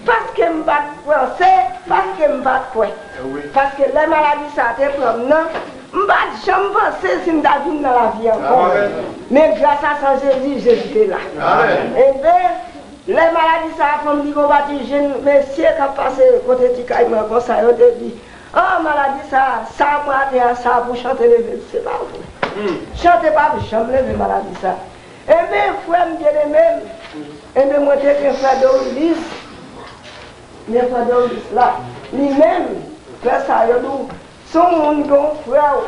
paske m pa t panse, paske m pa t kwè. Paske lè maladi sa a te pran m nan, m pa t janm panse si m ta vin nan lavi ankò. Men gras a san Jezi, Jezi te la. Enben, lè maladi sa a pran m, li gon pa ti jenn mesye k ap pase kote ti kay mwen konsa, yo te di, "Ah, maladi sa a, sa mwen atè a, sa pou chante leve l." Se pa vre. Chante p ap janm leve maladi sa a. Enben, frè m byeneme m, enben, mwen te gen frè Dorilis, men frè Dorilis la, li menm, frè sa yo di w, si yon moun gen yon frè w,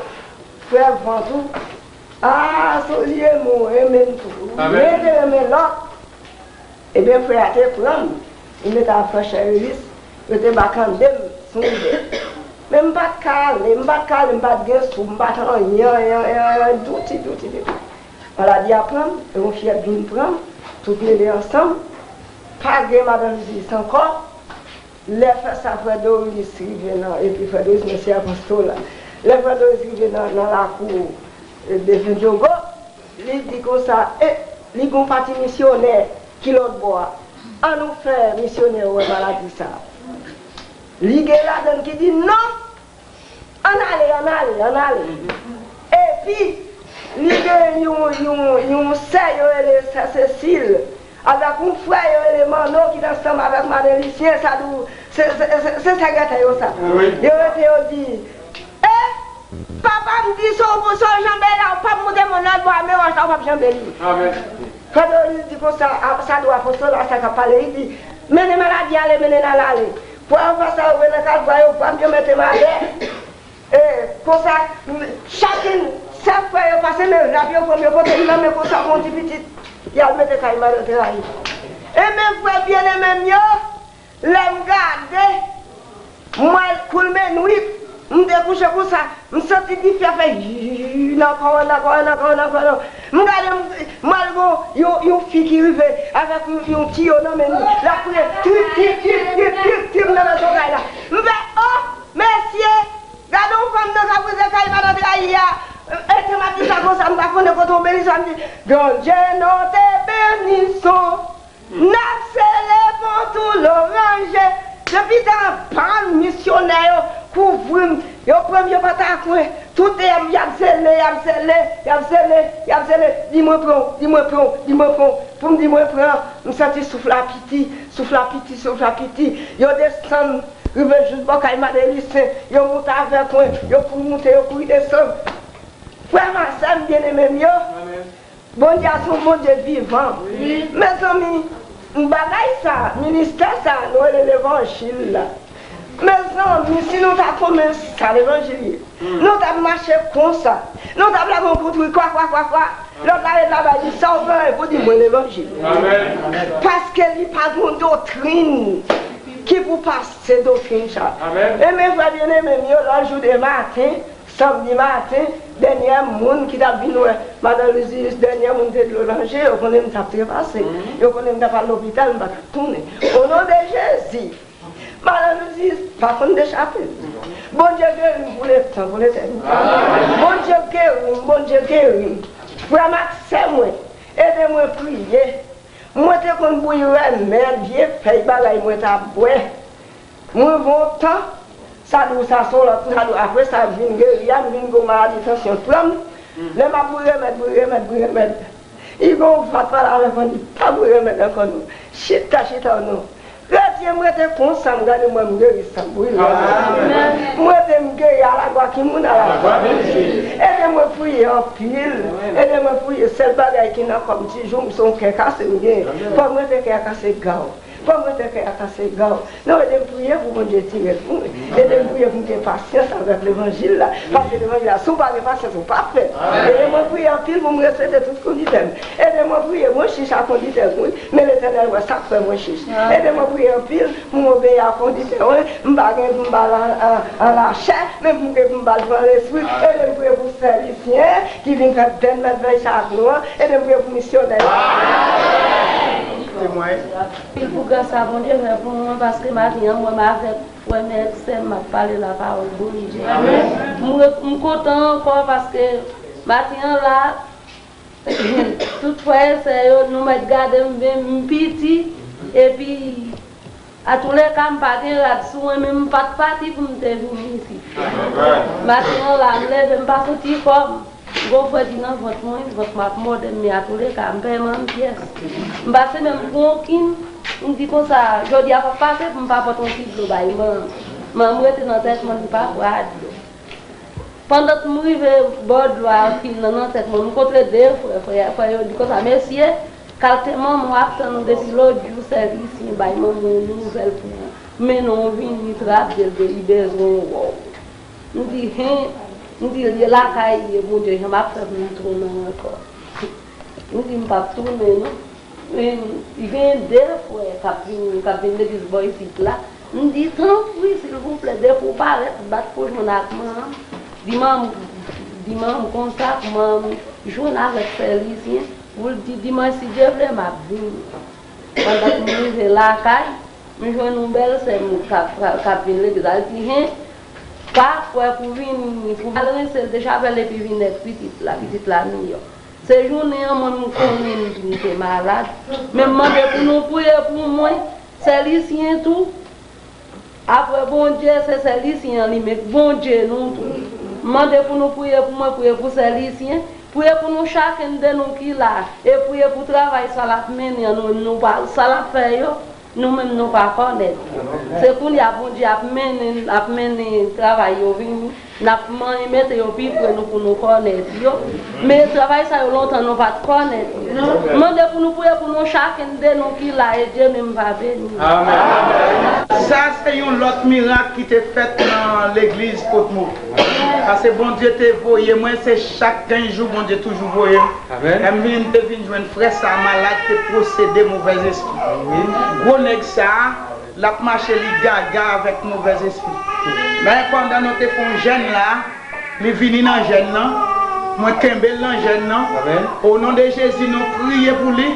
frè vant ou, a, si w li renmen w, renmen l tou. Amèn. Men te renmen lòt. Ebyen, frè a te pran m, li mete a frè Chèrilis, yo te makande m sou wout. Men m pa t ka ale, m pa t ka ale, m pa t gen sou, m pa t anyen, anyen, anyen, anyen, douti, douti, douti. Maladi a pran m, e yon fyèv vin pran m, tout mele ansanm, pa gen madan Lizis ankò. Lè frè sa, frè Doris rive nan, epi frè Doris, mesye apostol la. Lè frè Doris rive nan, nan lakou, e, defen Djogo, li di konsa, e, li gon pati misyonè ki lòt bò a. Ann nou fè misyonè yo wè maladi sa. Li gen ladan ki di non, ann ale, ann ale, ann ale. Epi, li gen yon, yon, yon sè yo rele sè Sesil, avèk yon frè yo rele Manno ki t ansanm avèk madan Lisyen, sa di w, se, se, se, se sè Gètè yo sa. Yo rete yo di, e, papa m di si w, si w janbe la, w p ap moute mòn lòt bò a, men wòch la, w p ap janbe li. Frè Doris di konsa, a, sa di w apostol la, sa k ap pale, li di, mennen maladi ale, mennen l al ale. Pou afè sa yo, nan kalvwa yo, pap yo mete m atè. E, konsa, chakenn, sèt frè yo pase, men rap yo pran m, yo pote m nan men konsa, yon ti pitit, y al mete kay madan Trayi. Enben, frè byeneme m yo, lè m gade, m wè l koulmenwit, m te kouche konsa, m santi dife a fè yiyiyiyy nan kò an, nan kò an, nan kò an, nan kò an. M gade, m, m al gon yon, yon fi ki rive avèk yon, yon tiyo nan men li. L ap priye, trip, trip, trip, trip, trip, trip, nan mezon kay la. M fè, o, mesye, gade yon fanm nan k ap brize kay madan trayi a. Etan m ap di sa konsa, m pa konnen kote w beni sa, m di, Bondye, nou te beni son. N ap sele pou tou loranje. Depi tan anpral, misyonè yo kouvri m. Yo pran m, yo pa ta kwen. Tout lè y ap sele, y ap sele, y ap sele, y ap sele. Di mwen pran w, di mwen pran w, di mwen pran w. Pou m di mwen pran, m santi souf la piti, souf la piti, souf la piti. Yo desann, rive jis bò kay Madelisen. Yo moute avèk mwen, yo kouri moute, yo kouri desann. Frè m ak sè m byeneme m yo, Bondye a se yon Bondye vivan. Wi. Mezanmi, bagay sa, ministè sa, nou rele levanjil la. Mezanmi, si nou ta konnen sa levanjil ye, nou t ap mache konsa. Nou t ap lage yon kout ri kwa, kwa, kwa, kwa. Lòt la ret laba, di, "Sa w genyen pou di mwen levanjil?" Amèn. Paske li pa gen yon doktrin ki pou pase doktrin sa. Amèn. Enben, frè byeneme m yo, lòt jou de maten, Sanmdi maten, dènyè moun ki t ap vin wè madan Lizis, dènyè moun te di l ranje, yo konnen m t ap trepase. Yo konnen m t ap al lopital, m pa t ap tounen. O non de Jezi, madan Lizis pa konn dechape l. Bondye geri m pou letan, pou letènite. Bondye geri m, Bondye geri m. Frè m ak sè mwen, ede mwen priye. Mwen te konn bouyi rèmèd, vye fèy bagay mwen t ap bwè. Mwen rive yon tan, sa dou sa se yon lòt, sa dou apre sa m vin geri a, m vin gen yon maladi tansyon t pran m. Lè m ap bouyi rèmèd, bouyi rèmèd, bouyi rèmèd. Li gen yon vwa t pale avè m, li pa bouyi rèmèd ankò non. Chita, chita non. Retire m rete konsa, m gade mwen m geri san bouyi rèmèd. M rete m geri alagwa ki moun alagwa. Ede mwen priye anpil. Ede mwen priye, sèl bagay ki nan kò m ti jou m se yon kè kase m genyen. Fò m rete kè kase gaw. Kòm mwen fè kè a kase gaw. Non, ede m priye pou Bondye tire l pou mwen. Ede m priye pou m gen pasyans avèk levanjil la. Paske levanjil la, si w pa gen pasyans, ou p ap fè l. Ede mwen priye anpil pou m respekte tout konditè m. Ede mwen priye, mwen chich a konditè m, wi. Men Letènèl wè sa k fè mwen chich. Ede mwen priye anpil pou m obeyi a konditè mwen. M pa gen pou m ba l an, an, an lachè, men pou m gen pou m ba l pran lespri. Ede m priye pou sè Lisyen ki vin fè bèl mèt vèy sa ak nou an. Ede m priye pou misyonè yo. Temwen. Anpil pou gras sa Bondye fè pou mwen, paske maten an, mwen avèk frè m ak sè m ap pale lapawòl Bondye. M re-, m kontan ankò paske maten an la, tout frè e sè yo, nou mèt gade m, men m piti, epi, atoulèka, m pa gen rad sou mwen, men m pa t pati pou m te vin isit. Maten an la, m leve, m pa santi kò m. Gon frè di nan vant mwen, vant m ap mòde m, men atoulèka, m pè manm pyès. M pa se menm pou okenn, m di konsa, jodi a p ap pase pou m pa pote yon ti dlo bay manm. Manm rete nan tèt mwen, li pa bwè dlo. Pandan m rive bò dlo a, anpil nan nan tèt mwen, m kontre de frè, frè, frè yo di konsa, "Mesye, kalte manman w ap tann ou depi lòt jou, sè Lisyen bay manman w nouvèl pou ou. Mennen w vini, trap de l, li bezwen w wè w." M di, "Hen," m di, "Li lakay li ye, Bondye, jan m ap fè pou m tounen ankò." M di, "M p ap tounen, non." Men, li gen de frè k ap vin, k ap vin legliz bò isit la. M di, "Tanpri, silvouplè, depi w parèt, bat pou jwenn ak manman." Di manman, di manman konsa, pou manman jwenn avèk sè Lisyen, pou l di, "Dimanch, si Dye vle, m ap vini." Pandan m rive lakay, m jwenn yon bèl sè m k ap, k ap vin legliz la. L di, "Hen, pa kwè pou vini, pou al rense l deja avè l epi vin èk pitit la, pitit la miyò." Se jounen an, mwen, m konnen m di m te malad. Men m mande pou nou priye pou mwen. Sè Lisyen tou. Apre Bondye, se sè Lisyen an li menm. Bondye nou tou. M mande pou nou priye pou mwen, priye pou sè Lisyen. Priye pou nou chakenn de nou ki la. E priye pou travay sa l ap mennen an, nou, nou pa, sa l ap fè yo. Nou menm nou pa kònèt yo. Se kounye a Bondye ap mennen, ap mennen travay yo vini. N ap manyen mete yo pi pre nou pou nou kònèt yo. Men travay sa yo lontan nou pa t kònèt yo. Mande pou nou priye pou nou chakenn de nou ki la e Dye menm va beni. Amèn. Sa se yon lòt mirak ki te fèt nan legliz Potmo. Paske Bondye te voye mwen, se chak kenz jou Bondye toujou voye m. Amèn. M vin, te vin jwenn frè sa a malad, te posede movèzespri. Wi. Gwo nèg sa a, l ap mache, li gaga avèk movèzespri. Men pandan nou te fè yon jèn la, li vini nan jèn nan, Mwen kenbe l nan jèn nan. Amèn. O non de Jezi, nou priye pou li.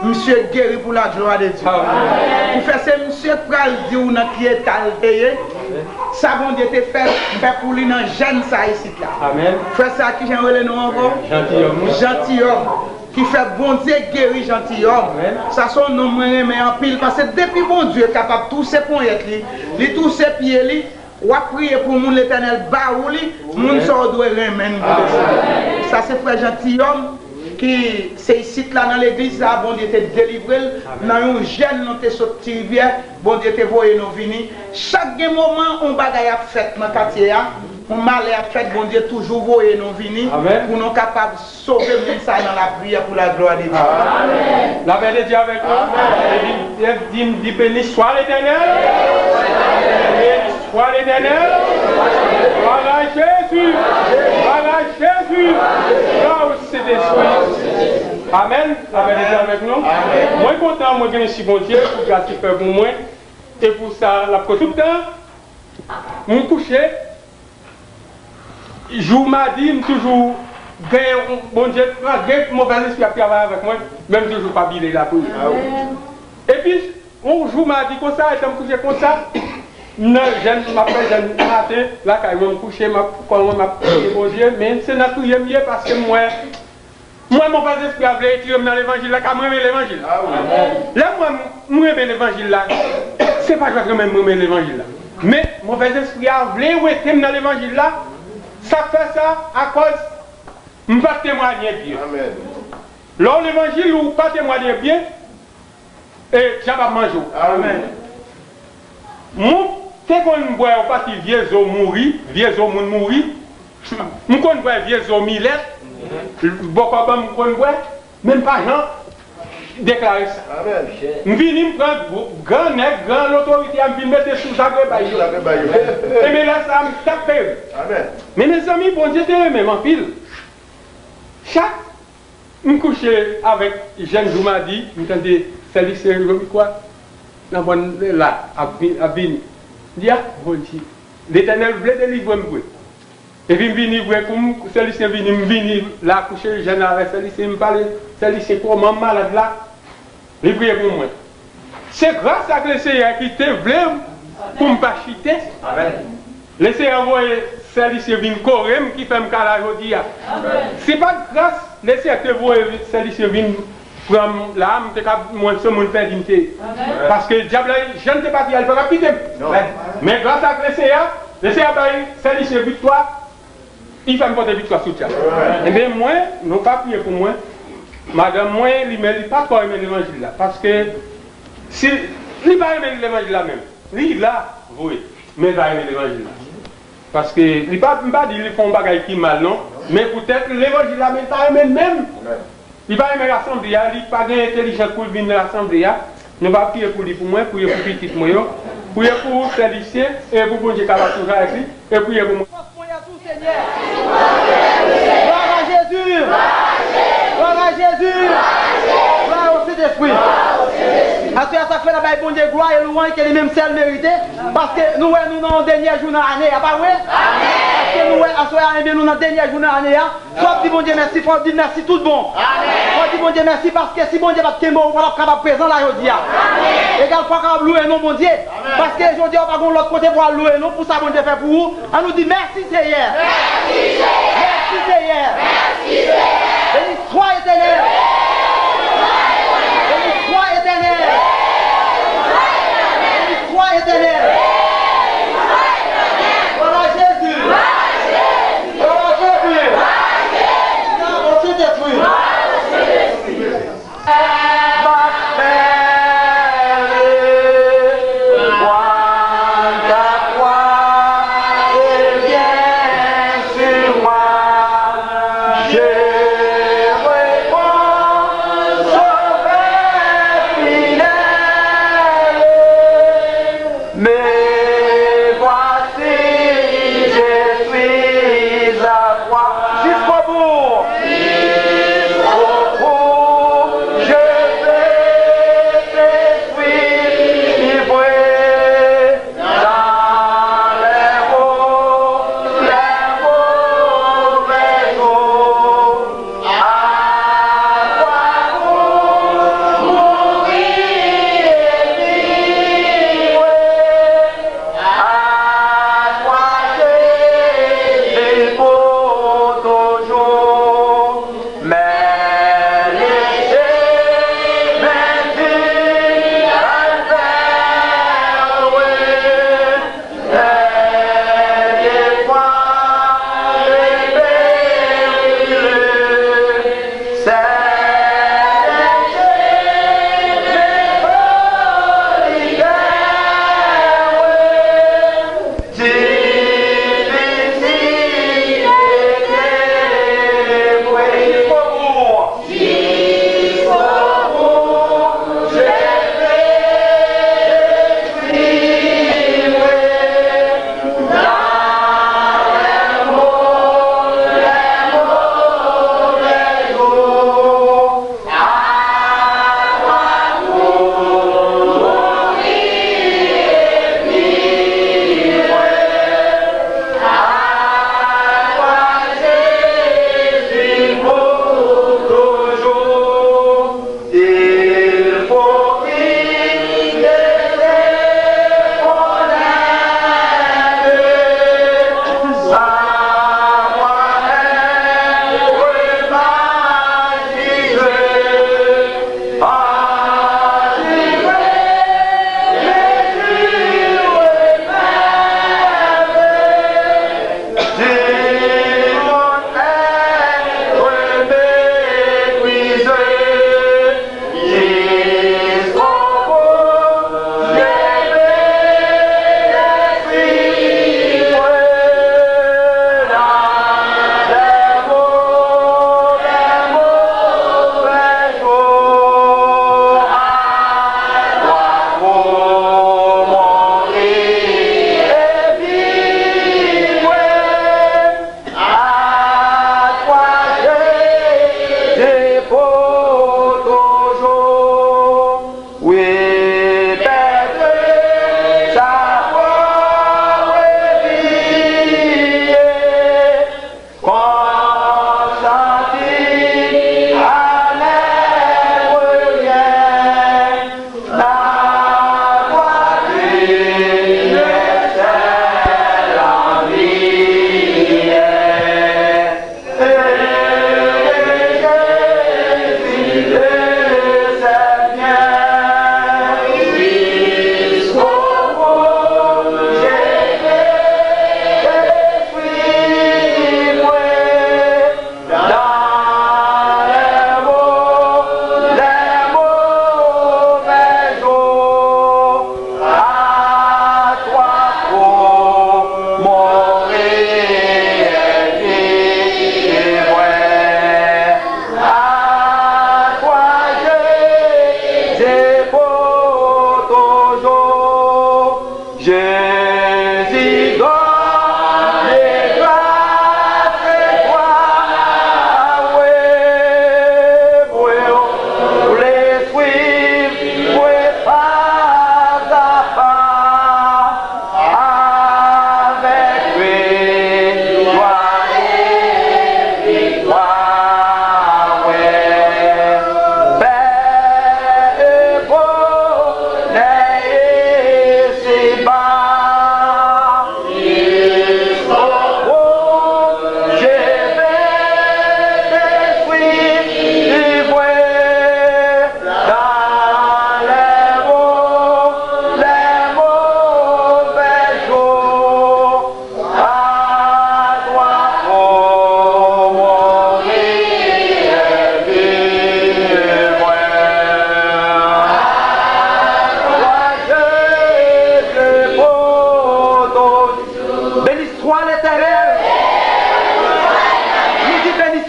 Misye geri pou laglwa de Dye. Amèn. Pou fè se misye k pral di w nan ki eta l te ye. Amèn. Sa Bondye te fè, fè pou li nan jèn sa isit la. Amèn. Frè sa, kijan yo rele non ankò? Jantiyòm. Jantiyòm. Ki fè Bondye geri jantiyòm. Amèn. Sa se yon non mwen renmen anpil, paske depi Bondye kapab touse ponyèt li, li touse pye li, w ap priye pou moun, Letènèl ba ou li, moun sa w dwe renmen l poutèt sa. Sa se frè jantiyòm ki se isit la nan legliz la, Bondye te delivre l nan yon jèn nou te sot Ti Rivyè, Bondye te voye nou vini. Chak gen moman, yon bagay ap fèt nan katye a, yon malè ap fèt, Bondye toujou voye nou vini. Amèn. Pou nou kapab sove moun sa nan lapriyè pou laglwa de Dye. Amèn. Lapè de Dye avèk nou. Amèn. E di, e di, di, beni swa Letènèl. Beni swa Letènèl. Glwa a Jezi. Glwa a Jezi. Glwa o Sentespri. Amèn. Lapè de Dye avèk nou. Amèn. Mwen kontan, mwen gen mèsi Bondye pou gras li fè pou mwen. E pou sa, l ap kontan tout tan. Mwen kouche. Jou madi, m toujou gen yon Bondye, malgre movèzespri ap travay avèk mwen, men m toujou pa bile lapriyè. Amèn. Epi, yon jou madi konsa, etan m kouche konsa, m nan jèn, m ap fè jèn maten, lakay mwen m kouche, m ap, kò mwen m ap priye Bondye, men se nan priye m ye, paske m wè M wè movèzespri a vle retire m nan levanjil la, ka m renmen levanjil la. Lè m wè m, m renmen levanjil la, se pa jwèt renmen m renmen levanjil la. Men, movèzespri a vle wete m nan levanjil la, sa k fè sa, akòz m pa t temwanye byen. Lè w levanjil, ou pa temwanye byen, e dyab ap manje w. Amèn. Mwen te konn bwè yon pati vye zo mouri, vye zo moun mouri. M konn bwè vye zo milèt. Bòkò banm m konn bwè, men m pa jan deklare sa. Amèn. M vini, m pran gwo, gran nèg, gran lotorite a, m vin mete sou zagrebay yo. Zagrebay yo. E men lè sa a, m t ap peri. Amèn. Men mezanmi, Bondye te renmen m anpil. Chak M kouche avèk jèn jou madi, m tande sè Lisyen Jomikwa nan bòn la ap vi-, ap vini. M di, a, Bondye, Letènèl vle delivre m vre. Epi m vini vre, kou m, sè Lisyen vini, m vini la kouche jèn avèk sè Lisyen, m pale, sè Lisyen, kòman m malad la? Li priye pou mwen. Se gras ak Lesenyè ki te vle pou m pa chite. Amèn. Lesenyè voye sè Lisyen vin kore m ki fè m ka la jodi a. Amèn. Si pa t gras Lesenyè te voye sè Lisyen vin pran m la, m te ka, mwen se moun pèdi m te ye. Amèn. Paske dyab la, jan l te pati a, li pa t ap kite m. Non. Men gras ak Lesenyè, Lesenyè bay sè Lisyen viktwa. Li fè m pote viktwa sou dyab. Ebyen, mwen, nou ka priye pou mwen. Madanm mwen, li, men li pa twò renmen levanjil la. Paske, si li pa renmen levanjil la menm, li la, vre, men li pa renmen levanjil la. Paske, li pa, m pa di li fè yon bagay ki mal, non. Men poutèt levanjil la, men li pa renmen l menm. Li pa renmen rasanble a, li pa gen entèlijans pou l vin rasanble a. Nou va priye pou li pou mwen, priye pou pitit mwen yo, priye pou sè Lisyen, e pou Bondye ka toujou avèk li, e priye pou mwen. Fòs mwen an tou, Senyè. Glwa a Jezi. Glwa a Jezi. Glwa o Sentespri. Aswè a, sa k fè n ap bay Bondye glwa e lwanj ke li menm sèl merite, paske nou wè nou nan dènye jou nan ane a, pa vre? Paske nou wè aswè a, ebyen, nou nan dènye jou nan ane a. Si w ap di Bondye mèsi, fò w di mèsi tout bon. Amèn. Fò w di Bondye mèsi paske si Bondye pa t kenbe w, ou pa t ap kapab prezan la jodi a. Amèn. Egal fwa w kapab louwe non Bondye. Amèn. Paske jodi a, ou pa gen lòt kote pou w al louwe non pou sa Bondye fè pou ou. Ann nou di, mèsi, Seyè. Mèsi, Seyè. Mèsi, Seyè. Mèsi, Seyè. Beni swa Etènèl. Beni swa Etènèl. Beni swa Etènèl. Glwa a Jezi. Glwa a Jezi! Glwa a Jezi! Glwa a Sentespri! M ap fè le kwa ta kwa, ebyen,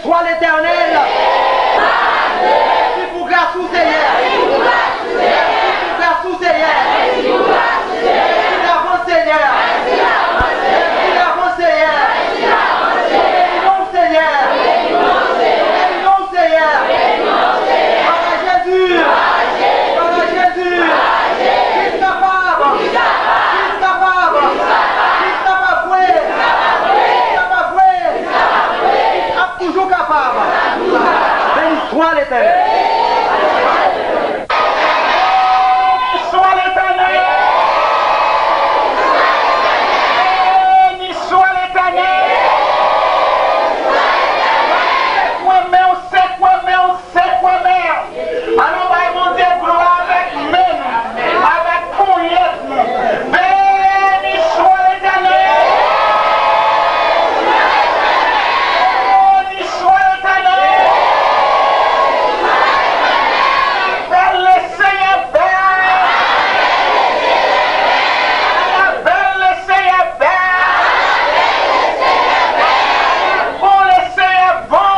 Toi l'Éternel. Mèsi pou gras ou, Senyè. Mèsi pou gras ou, Senyè. Mèsi avans, Senyè. Mèsi avans, Senyè. Mèsi avans, Senyè. Béni non, Senyè. Béni non, Senyè. Gloire à Jésus. Gloire à Jésus. Kris kapab. Kris kapab. Kris kapab. Kris kapab. Kris kapab. Kris kapab. Kris ap toujou kapab. Béni soit l'Éternel. Béni soit l'Éternel. Béni soit l'Éternel. Sekwe men w, sekwe men w, sekwe men w. Ann nou bay Bondye glwa avèk men nou, avèk ponyèt nou. Béni soit l'Éternel. Béni soit l'Éternel. Bèl, le Seigneur bèl. Bèl, le Seigneur bèl. Bon, le Seigneur bon.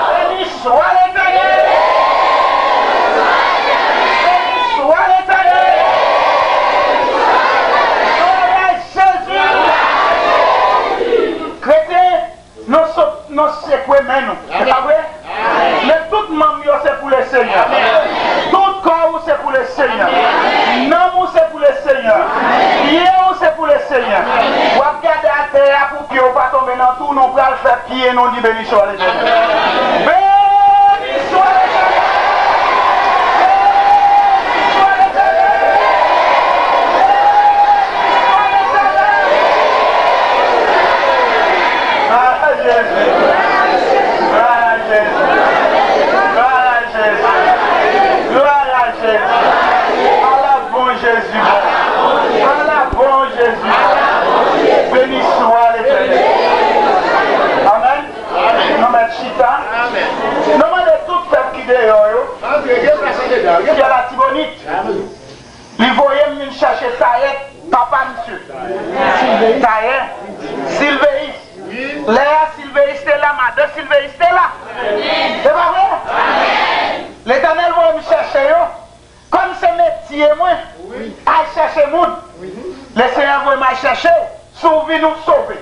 Béni soit l'Éternel. Béni soit l'Éternel. Gloire à Jésus. Kretyen, nou sot, nou sekwe men nou. Se pa vre? Men tout manm yo se pou le Senyè. Tout kò ou se pou le Senyè. Nanm ou se pou le Senyè. Pye ou se pou le Senyè. W ap gade atè a pou pye w pa tonbe nan tou, nou pral fè pye nou di béni soit l'Éternel. Béni soit l'Éternel. Béni soit l'Éternel. Béni soit l'Éternel. Gloire à Jésus. Gloire à Jésus. Gloire à Jésus. Gloire à Jésus. Ala bon Jezi bon. Ala bon Jezi bon. Béni soit l'Éternel. Amèn. Nou mèt chita. Nou mande tout pèp ki deyò yo. Ki a Latibonit. Li voye m vin chèche Tayè, papa misye. Tayè, Silveyis. Lè a Silveyis te la, madan Silveyis te la. Se pa vre? Letènèl voye m chèche yo. Kòm se metye mwen, al chèche moun. Lesenyè voye m al chèche w. Si w vini, w sove.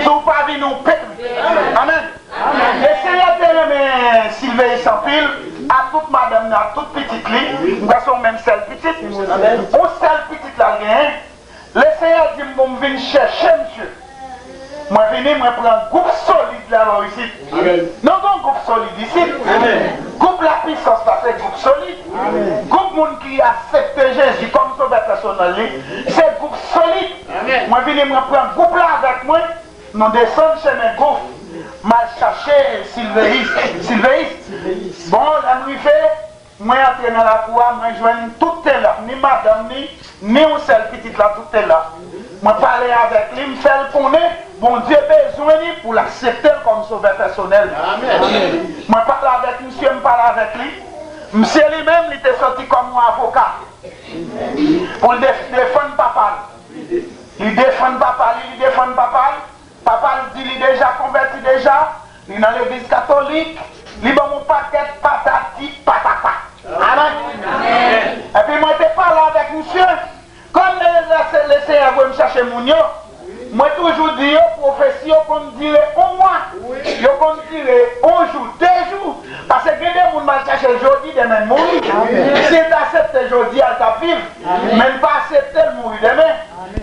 Si w pa vini, w peri. Amèn. E Senyè te renmen Silveyis anpil, ak tout madanm nan, ak tout pitit li. M kwè se yon menm sèl pitit. Yon sèl pitit la l genyen. Lesenyè di m pou m vin chèche misye. Mwen vini, mwen pran gwoup solid la bò isit. Nou gen yon gwoup solid isit. Gwoup lapwisans la se gwoup solid. Gwoup moun ki aksepte Jezi kòm sovè pèsonèl li, se gwoup solid. Mwen vini, mwen pran gwoup la avèk mwen. Nou desann chemen gouf, m al chache Silveyis. Silveyis. Bon, lè m rive, mwen antre nan lakou a, mwen jwenn tout te la, ni madanm ni, ni yon sèl pitit la, tout te la. Mwen pale avèk li, m fè l konnen Bondye bezwen li pou l aksepte l kòm sovè pèsonèl. Mwen pale avèk misye, m pale avèk li. Misye li menm, li te soti kòm yon avoka pou l def-, defann papa l. Li defann papa li, li defann papa l. Papa l di li deja konvèti deja, li nan legliz katolik, li ban m yon pakèt patati patata. Amèn. Epi mwen te pale avèk misye, kòm le, le, Lesenyè voye m chache moun yo, mwen toujou di yo, pwofesi yo konn dire yon mwa, yo konn dire yon jou, de jou, paske gen de moun m al chache l jodi, demen l mouri. Si l t aksepte jodi a, l t ap viv, men l pa aksepte, l mouri demen.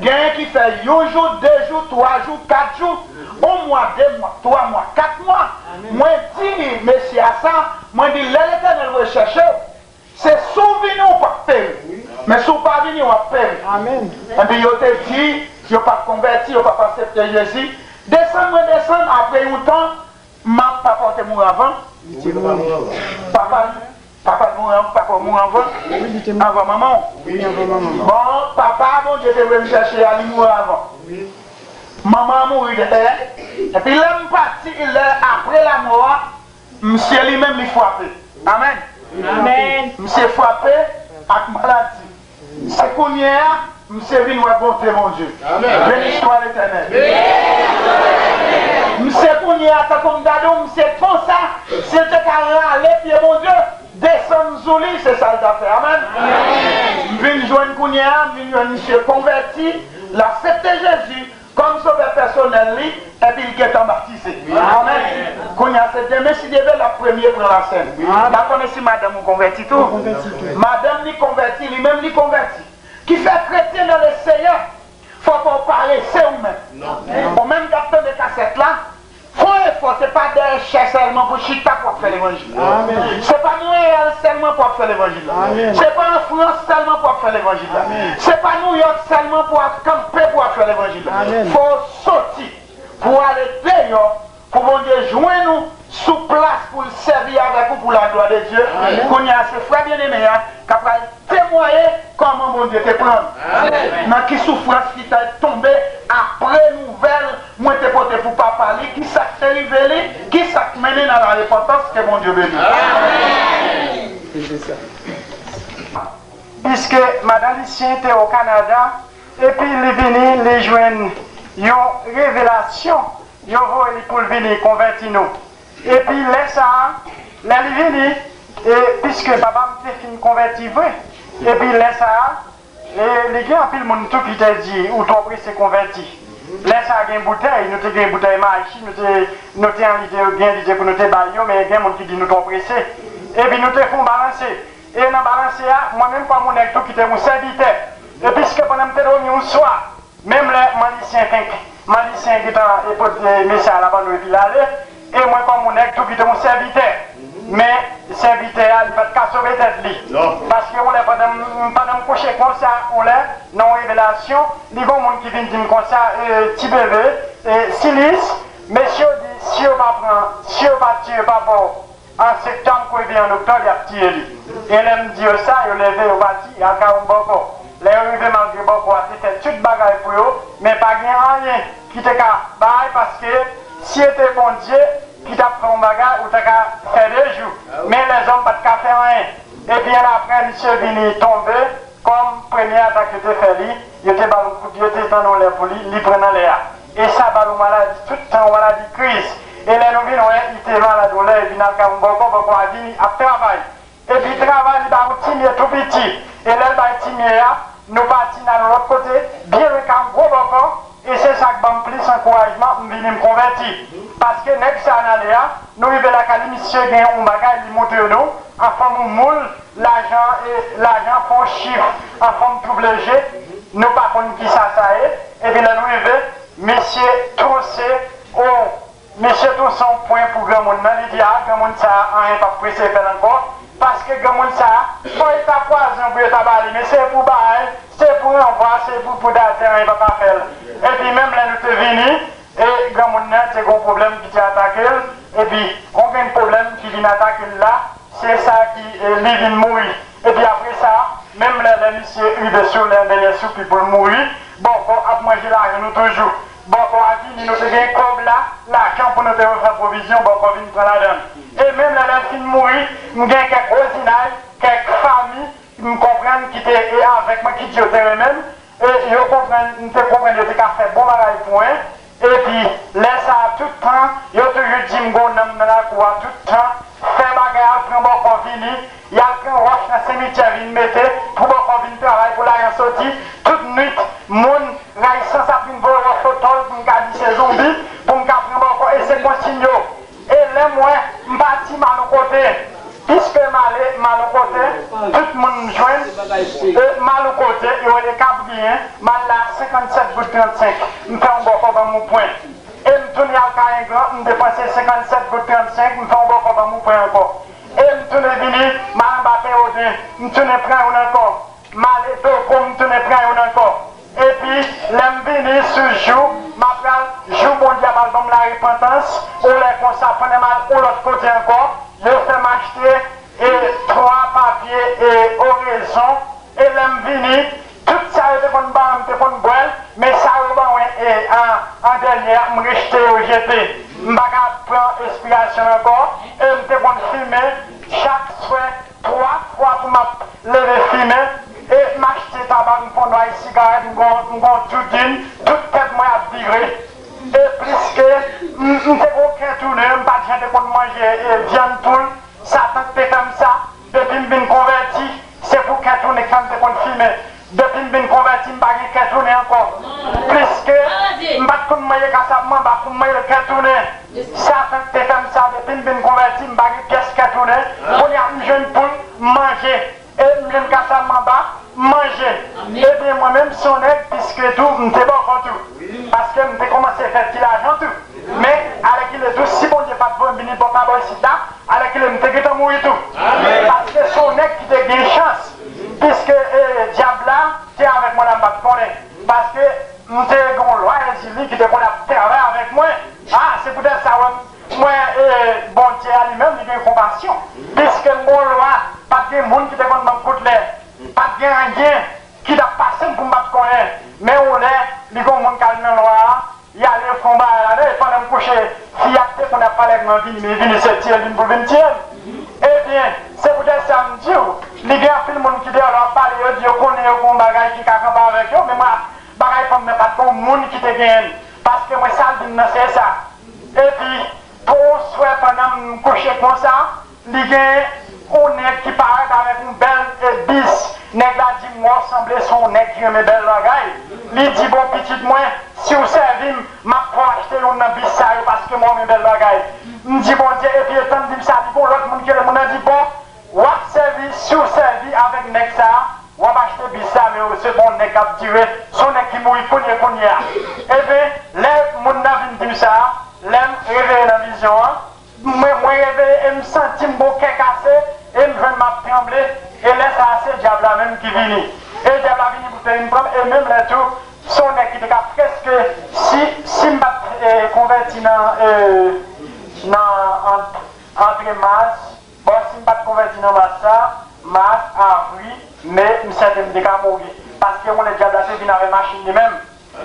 Genyen ki fè yon jou, de jou, twa jou, kat jou, yon mwa, de mwa, twa mwa, kat mwa. Mwen di mesye a sa, mwen di, lè Letènèl voye chèche w, se si w vini w p ap peri. Men si w pa vini, w ap peri. Epi yo te di, yo p ap konvèti, yo p ap aksepte Jezi. Desann mwen desann, apre yon tan, m ap, papa w te mouri anvan. Papa, papa mouri an-, papa mouri anvan. Anvan manman w. Bon, papa, Bondye te voye m chèche a, li mouri anvan. Manman an mouri dèyè. Epi lè m pati, lè apre lanmò a, misye li menm li frape. Amèn. Misye frape ak maladi. Se kounye a, misye vin wè bonte Bondye. Béni soit l'Éternel. Misye A, tankou m ta di w, misye konsa, si l te ka rale pye Bondye, desann sou li, se sa l t ap fè. Amèn. M vin jwenn kounye a, m vin jwenn misye konvèti, l aksepte Jezi kòm sovè pèsonèl li, epi l gentan batize. Amèn. Kounye a, se demen, si Dye vle, l ap premye pran lasèn. M pa konnen si madanm ou konvèti tou. Madanm li konvèti, li menm li konvèti. Ki fè kretyen nan Leseyè, fò pa w parese ou menm. Ou menm k ap tande kasèt la, fè yon efò, se pa dèyè chè sèlman pou chita pou w ap fè levanjil la. Se pa Monreyal sèlman pou w ap fè levanjil la. Se pa an Frans sèlman pou w ap fè levanjil la. Se pa Nouyòk sèlman pou w ap kanpe pou w ap fè levanjil la. Fò w soti pou w ale deyò, pou Bondye jwenn ou sou plas pou l sèvi avèk ou pou laglwa de Dye. Kounye a, se frè byeneme a k ap pral temwaye kòman Bondye te pran l, nan ki soufrans li te tonbe apre nouvèl mwen te pote pou papa li, ki sa k te rive li, ki sa k mennen nan larepantans, ke Bondye beni. Piske madan Lisyen te o Kanada, epi li vini, li jwenn yon revelasyon, yo voye li pou l vini konvèti nou. Epi lè sa a, lè li vini, e piske papa m te fin konvèti vre, epi lè sa a, e li gen anpil moun tou ki te di, "Ou twò prese konvèti." Lè sa a gen boutèy, nou te gen boutèy maji, nou te, nou te an lide, gen lide pou nou te bay yo, men gen moun ki di nou twò prese. Epi nou te fè yon balanse. E nan balanse a, mwen menm kòm yon nèg tou ki te yon sèvitè. E piske pandan m te dòmi yon swa, menm lè Manlisyen fenk, Manlisyen gentan e pote mesye a labann nou epi l ale, e mwen kòm yon nèg tou ki te yon sèvitè. Men sèvitè a, li pa t ka sove tèt li. Paske yon lè pandan m, pandan m kouche konsa, yon lè, nan yon revelasyon, li gen yon moun ki vin di m konsa, e, Ti Bebe, e, Silis, mesye yo di, si yo pa pran, si yo pa tiye papa w, an septanm, kou epi an oktòb, y ap tiye li. E lè m di yo sa, yo leve, yo pati, y al kay yon bòkò. Lè yo rive, malgre bòkò a te fè tout bagay pou yo, men pa gen anyen ki te ka bay, paske si se te Bondye ki t ap fè yon bagay, ou ta ka fè de jou. Men lèzòm pa t ka fè anyen. Epi annapre, misye vini tonbe, kòm premye atak yo te fè li, yo te ba l yon kout, yo te tann yon lè pou li, li pran nan lè a. E sa ba l yon maladi tout tan, yon maladi kriz. E lè nou vin wè, li te malad yon lè, epi n al kay yon bòkò, bòkò a vini ap travay. Epi travay, li ba yon timye tou piti. E lè l bay timye a, nou pati n al yon lòt kote, byen lwen kay yon gwo bòkò. E se sa k ban m plis ankourajman, m vini m konvèti. Paske nèg sa a n ale a, nou rive lakay li, misye gen yon bagay li montre nou, an fòm yon moul, lajan, e lajan fè yon chif an fòm W G, nou pa konn kisa sa ye. Epi lè nou rive, misye twonse, o, misye twonse yon pwen pou granmoun nan, li di, a, granmoun sa a, anyen p ap prese fè l ankò, paske granmoun sa a, fò yo ta pwazon pou yo ta ba li, men se pou bay, se pou ranvwa, se pou poud atè, anyen pa ka fè l. Epi menm lè nou te vini, e granmoun nan te gen yon pwoblèm ki te atake l, epi yon grenn pwoblèm ki vin atake l la, se sa ki, e, li vin mouri. Epi apre sa, menm lè, lè misye rive sou lè dèyè soupi pou l mouri, bòkò ap manje lajan nou toujou. Bòkò a vini, nou te gen kòb la, lajan pou nou te refè pwovizyon, bòkò vin pran ladan l. E menm lè, lè l fin mouri, m gen kèk vwazinay, kèk fanmi, m konprann ki te, e, avèk mwen, ki di yo te renmen m, e yo konprann, m te konprann yo te ka fè bon bagay pou mwen. Epi, lè sa a, tout tan, yo toujou di m gon nanm nan lakou a, tout tan, fè bagay, al pran bòkò vini, y al pran wòch nan simityè vin mete, pou bòkò vin travay, pou lajan soti, tout nwit, moun, rayisans ap vin voye wòch otò l, pou m ka di se zonbi, pou m ka pran bòkò, e se konsiy yo. E lè m wè m pati m al yon kote, piske m ale m al yon kote, tout moun m jwenn, e m al yon kote, yo rele Kabriyen, m al la senkannsèt goud trannsenk, m fè yon bòkò ban m yon pwen. E m tounen al Kay Engran, m depanse senkannsèt goud trannsenk, m fè yon bòkò ban m yon pwen ankò. E m tounen vini, m al anba Pewoden, m tounen pran youn ankò. M ale Peko, m tounen pran youn ankò. Epi, lè m vini sou jou, m ap pral, jou Bondye ap al ban m larepantans, yon lè konsa, pandan m al yon lòt kote ankò, yo fè m achte, e, twa papye, e, orezon, e lè m vini, tout sa yo te konn ban m, m te konn bwè l, men sa yo ban mwen, e, an, an dènye a, m rejte yo jete. M pa ka pran enspirasyon l ankò, e m te konn fimen chak swè, twa fwa pou m ap leve fimen, e m achte tabak, m fè yon nway sigarèt, m gon, m gon djoudin, tout tèt mwen ap vire. E pliske m, m te gon kè tou, Mwen te konn manje e, vyann poul. Satan ki te fè m sa. Depi m vin konvèti, se pou kè tounen k fè m te konn fimen. Depi m vin konvèti, m pa gen kè tounen ankò. Pliske m pa t konn manje kasap manba pou m manje kè tounen. Satan ki te fè m sa. Depi m vin konvèti, m pa gen pyès kè tounen. Kounye a, m jwenn poul, m manje. E m jwenn kasap manba, m manje. Ebyen, mwen menm, se yon nèg, piske tou, m te bòkò tou. Paske m te kòmanse fè ti lajan tou. Men, alèkile tou, si Bondye pa t voye m vini bò pa bò isit la, alèkile m te gentan mouri tou. Paske se yon nèg ki te gen chans. Piske e, dyab la te avèk mwen la, m pa t konnen. Paske m te gen yon lwa Ezili ki te konn ap travay avèk mwen. A, se poutèt sa, wè, mwen, e, Bondye a li menm, li gen konpasyon. Piske m gen yon lwa, pa t gen moun ki te konn ban m kout lè. Pa t gen anyen ki t ap pase m pou m pa t konnen. Men yon lè, li gen yon moun k al nan lwa a, li ale fè yon bagay ladan, e pandan m kouche, fi a k te konn ap pale avèk mwen vini, men vini se tiye l vin pou vin tiye m. Ebyen, se poutèt sa m di w, li gen anpil moun ki deyò la ap pale, yo di yo konnen yo gen yon bagay ki ka kanpe avèk yo, men mwen, bagay pa m nan pa t gen yon moun ki te genyen l, paske mwen sa l di m nan se sa. Epi, pou yon swè pandan m kouche konsa, li gen yon nèg ki parèt avèk yon bèl e bis. Nèg la di m, wè w sanble se yon nèg ki renmen bèl bagay. Li di, bon, pitit mwen, si w sèvi m, m ap fè w achte youn nan bis sa yo paske m wè w renmen bèl bagay. M di, Bondye, epi etan m di m sa, li gen yon lòt moun ki rele, moun nan di, bon, w ap sèvi, si w sèvi avèk nèg sa a, w ap achte bis sa, men se pa yon nèg k ap dire, se yon nèg ki mouri kounye kounye a. Ebyen, lè moun nan vin di m sa a, lè m reveye nan vizyon an, mwen, mwen reveye e m santi m gon kè kase, e m jwenn m ap tranble, e lè sa a se dyab la menm ki vini. E dyab la vini pou te vin pran m, e menm lè tou, se yon nèg ki te ka prèske, si, si m pa t, e, konvèti nan, e, nan ant, antre mas, Bon, si m pa t konvèti nan mas sa, mas, avri, me, m sèten m te ka mouri. Paske yon lè dyab la te vin avè machin li menm.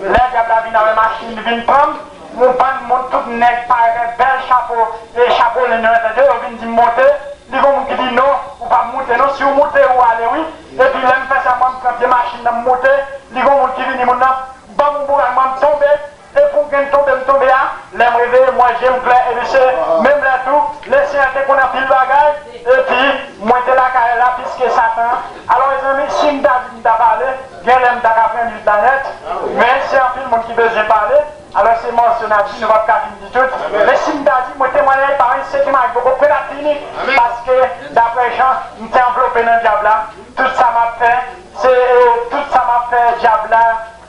Lè dyab la vin avè machin li vin pran m, yon bann moun, tout nèg parèt avèk bèl chapo, e chapo lenn yo nan tèt yo, yo vin di m monte. Li gon moun ki di non, ou p ap moute non, si w moute, ou ale wi. Epi lè m fè sa, mwen m pran pye machin nan, m moute, li gon moun ki vini, moun nan ban m yon bourad, mwen m tonbe. E pou m gen tonbe m tonbe a, lè m reveye, m wè je m klè, epi se menm lè tou, Lesenyè te konn anpil bagay, epi mwen te lakay la, piske Satan. Alò, mezanmi, si m ta di m ta pale, genlè m ta ka pran nuit la nèt, men se anpil moun ki bezwen pale, alò se mòso n ap di, nou p ap ka fin di tout. Men si m ta di, mwen temwayaj pa yon se temwayaj poko prèt ap fini, paske, daprè jan m te anvlope nan dyab la, tout sa m ap fè, se, e, tout sa m ap fè, dyab la,